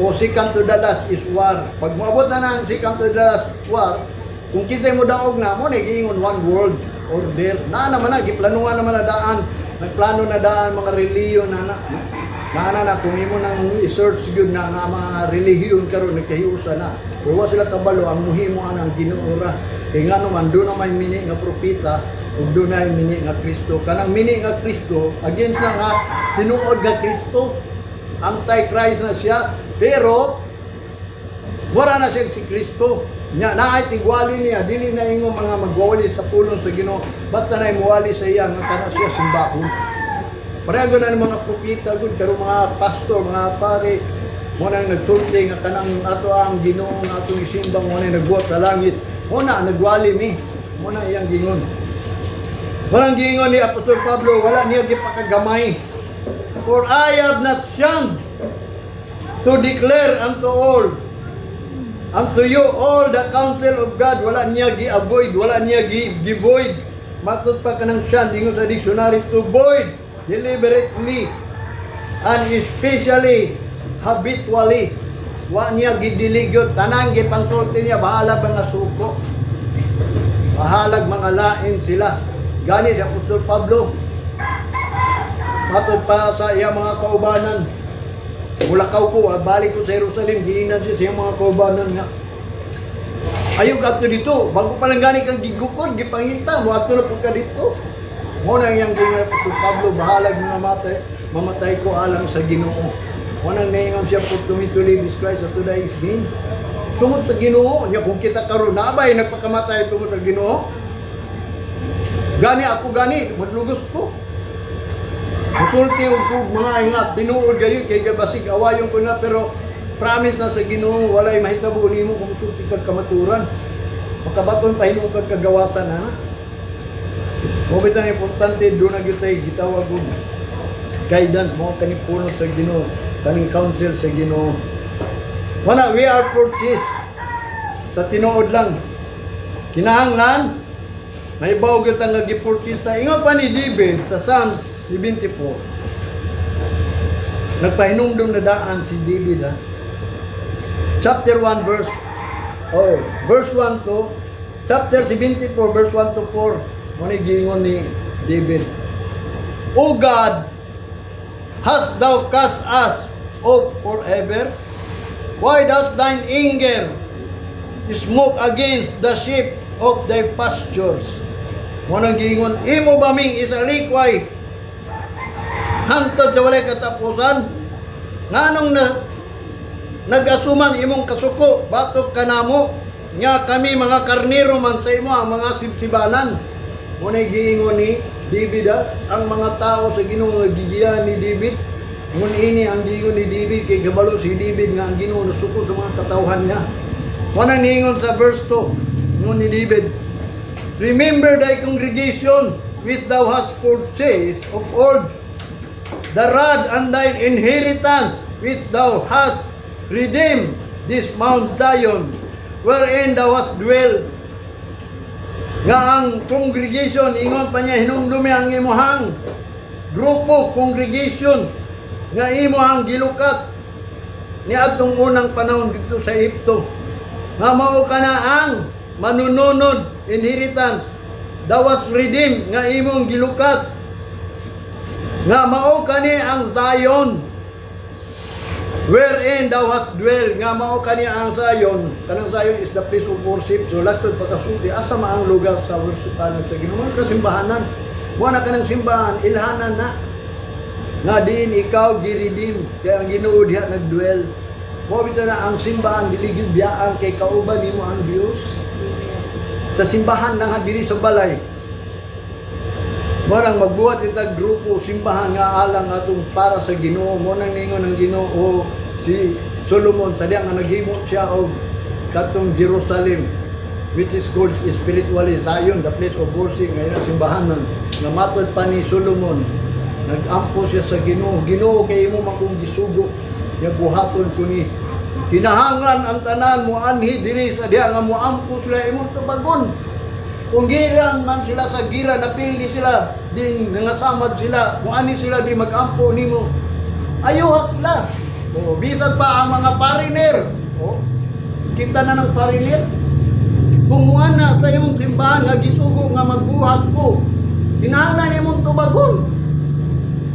o second to the last is war. Pag moabot na ng second to the last war, kung kinsay mo daog na mo na giingon one world order. Na naman na giplanuhan naman na daan. Nagplano na daan mga relihiyon na na. Na na kung imo nang i-search gyud na nga mga relihiyon karon nagkahiusa na. Pero wa sila kabalo ang muhimo anang Ginoo ra. Kay ngano man doon na may mini nga propeta ug doon na mini nga Kristo. Kanang mini nga Kristo against na nga tinuod nga Kristo. Anti-Christ na siya pero wala na siya si Kristo. Nya naay tigwali niya, dili na ingo mga magwali sa pulong sa Ginoo, basta na muwali sa iya nga kana siya simbahon. Pareho na ng mga propeta gud karon mga pastor, mga pare, mo nang nagsulti nga kanang ato ang Ginoo nga atong isimbang mo na nagbuhat sa langit. Mo na nagwali mi. Mo na iyang gingon. Walang gingon ni Apostol Pablo, wala niya gipakagamay. "For I have not shunned to To declare unto you all the counsel of God. Wala niya gi-avoid, wala niya gi-void. Matod pa kanang siya, ingon sa dictionary, to void deliberately and especially habitually. Wa niya gidili gyud, tanan gipansulti niya, bahala mga suko. Bahalag mga lain sila. Gani si Apostol Pablo, matod pa sa iya mga kaubanan, "Mulakaw ko, balik ko sa Jerusalem." Giingnan siya sa iyang mga kaubanan nga, "Ayaw ka dito, bago pa lang gani kang gigukod, gipangita, mo ato na po ka dito." Mo na iyang giingon Apostol Pablo, "Bahalag mamatay, mamatay ko alang sa Ginoo." Mo nang naingon siya, "For to me to live is Christ, and to die is gain." Tungod sa Ginoo, nya kung kita karon nabay nagpakamatay tungod sa Ginoo. Gani ako gani, maglugos ko. Musulti og kog mga ingat, tinuod gayon kay basig awayon ko na, pero promise na sa Ginoo, walay mahitabo nimo kung musulti kag kamaturan. Makabaton pa hinuon kag kagawasan ha. Mo bitang importante do na gyud tay gitawag og guidance mo kaning puno sa Ginoo, kaning counsel sa Ginoo. Wala, we are purchased. Sa tinuod lang. Kinahanglan may bawo gyud nga gi-purchase ta. Ingon pa ni David sa Psalms 74. Nagpahinumdum na daan si David ha. Chapter 1 verse oh, verse 1 to chapter 74 verse 1 to 4. Mo ni giingon ni David. "O God, hast thou cast us off forever? Why does thine anger smoke against the sheep of thy pastures?" Mo nang giingon, "Imo ba ming isalikway hantod sa walay katapusan? Nganong na nag-asuman imong kasuko batok kanamo nga kami mga karnero man sa imo ang mga sibsibanan?" Mo na giingon ni David ha, ang mga tao sa Ginoo nga gigiya ni David. Ngun ini ang giingon ni David kay kabalo si David nga ang Ginoo nasuko sa mga katawhan niya. Mo na niingon sa verse 2, ingon ni David, "Remember thy congregation which thou hast purchased of old, the rod and thine inheritance which thou hast redeemed, this Mount Zion, wherein thou hast dwelt." Nga ang congregation, ingon pa niya, hinumdumi ang imuhang grupo, congregation, nga imuhang gilukat ni atong unang panahon dito sa Ehipto. Nga mao ka na ang manununod, inheritance, thou hast redeemed, nga imong gilukat. Nga mao kani ang Zion, wherein thou hast dwell, nga mao kani ang Zion. Kanang Zion is the place of worship. So latod pagkasulti, asa ma ang lugar sa worshipanan sa Ginoo? Mga kasimbahanan. Mo na kanang simbahan, ilhanan na. Nga diin ikaw gi-redeem, kaya ang Ginoo diha nagdwell. Mo bitaw na ang simbahan dili gyud biyaan kay kauban nimo ang Dios. Sa simbahan lang ha, dili sa balay. Mo nang magbuhat itag grupo simbahan nga alang atong para sa Ginoo. Mo nang ningon ang Ginoo si Solomon sa diya nga naghimo siya og katong Jerusalem, which is called spiritually Zion, the place of worship, ngayon ang simbahan nun. Nga matod pa ni Solomon, nagampo siya sa Ginoo, "Ginoo, kay imo man kong gisugo nga buhaton ko ni. Kinahanglan ang tanan mo anhi diri sa diha nga moampo sila, imong tubagon. Kung giran man sila sa gira, napili sila, din nangasamad sila, kung ani sila di magampo nimo, ayuha sila." O, bisan pa ang mga foreigner. O, kita na ng foreigner. Kung muana sa imong simbahan nga gisugo nga magbuhat ko, kinahanglan imong tubagon.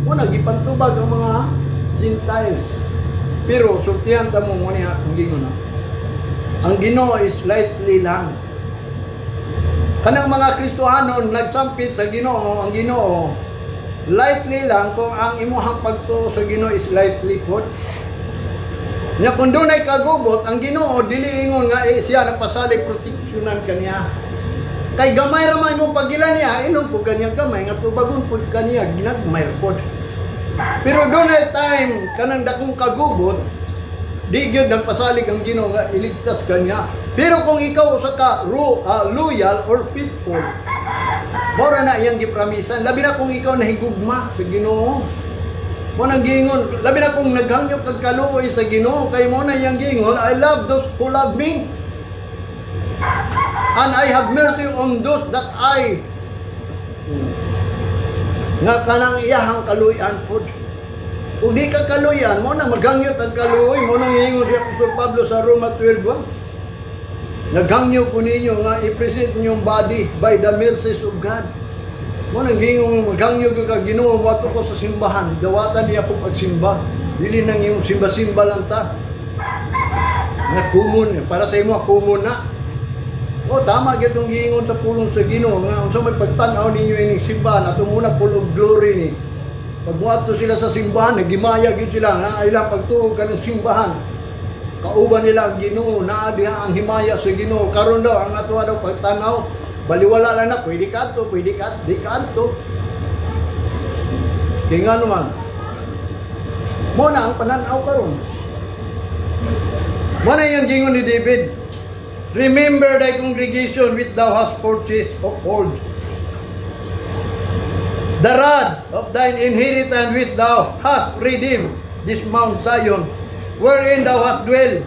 Muna gipantubag ang mga Gentiles. Pero sultihan ta mo mo niya ang Ginoo na. Ang Ginoo is lightly lang. Kanang mga Kristohanon nagsampit sa Ginoo, ang Ginoo lightly lang kung ang imuhang pagtuo sa Ginoo is lightly pod. Nya kung dunay kagubot, ang Ginoo dili ingon nga eh, siya nagpasalig proteksyonan kaniya. Kay gamay ra man imong pagila niya, inom pud kaniya gamay nga tubagon pud kaniya ginagmay ra pod. Pero dunay time kanang dakong kagubot, di gyud nagpasalig ang Ginoo nga iligtas kaniya. Pero kung ikaw usa ka loyal or faithful, mora na iyang gipramisan. Labi na kung ikaw nahigugma sa Ginoo. Mo nang giingon, labi na kung naghangyo kag kaluoy sa Ginoo, kay mo na iyang giingon, "I love those who love me. And I have mercy on those that I," nga kanang iyahang kaluyan pod. Kung di ka kaluyan, mo na maghangyot ang kaluoy, mo nang giingon si Apostol Pablo sa Roma 12:1. Naghangyo ko ninyo nga i-present inyong body by the mercies of God. Mo nang giingon, maghangyo ko ka Ginoo, moadto ko sa simbahan, dawatan niya ko pagsimba. Dili nang yung simba-simba lang ta. Nga common, para sa imo common na. Oh, tama gyud tong giingon sa pulong sa Ginoo nga unsa may pagtan-aw ninyo ining simbahan ato muna, full of glory ni. Pag muadto sila sa simbahan, nagimaya gyud sila nga ilang pagtuo kanang simbahan. Kauban nila ang Ginoo, naa diha ang himaya sa Ginoo. Karon daw ang ato daw pagtan-aw, baliwala lang na, pwede kadto, pwede ka, di kadto. Kaya nga naman, mo na ang pananaw karon. Mo na yung gingon ni David. "Remember thy congregation which thou hast purchased of old. The rod of thine inheritance which thou hast redeemed, this Mount Zion, wherein thou hast dwelt."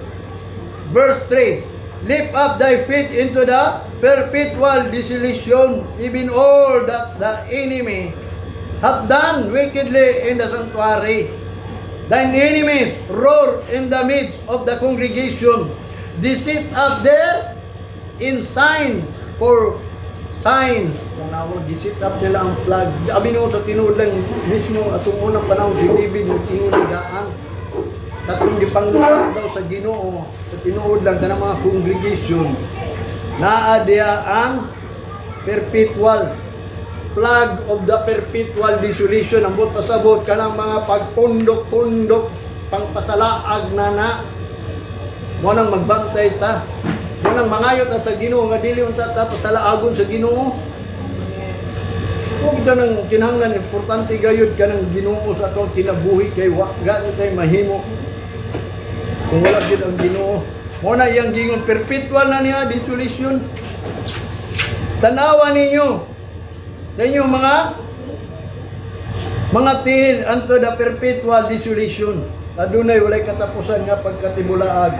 Verse 3. "Lift up thy feet into the perpetual desolation, even all that the enemy hath done wickedly in the sanctuary. Thine enemies roar in the midst of the congregation. They set up their ensigns for signs." Tanawa, gi-set up nila ang flag. Abi nyo sa tinuod lang mismo atong unang panahon si David nag-ingon ni daan. Katong gipangluwas daw sa Ginoo sa tinuod lang kanang mga congregation. Naa diha ang perpetual flag of the perpetual desolation. Ang buot pasabot, kanang mga pagpundok-pundok, pangpasalaag na na. Mo nang magbantay ta, mo nang mangayo ta sa Ginoo nga dili unta ta pasalaagon sa Ginoo. Kung ito nang kinahanglan, importante gayud kanang Ginoo sa atong kinabuhi, kay wa gani tay mahimo kung wala gid ang Ginoo. Mo na iyang gingon, perpetual na niya desolation. Tanawa ninyo sa inyong mga tiil unto the perpetual desolation. Adunay walay katapusan nga pagkatibulaag.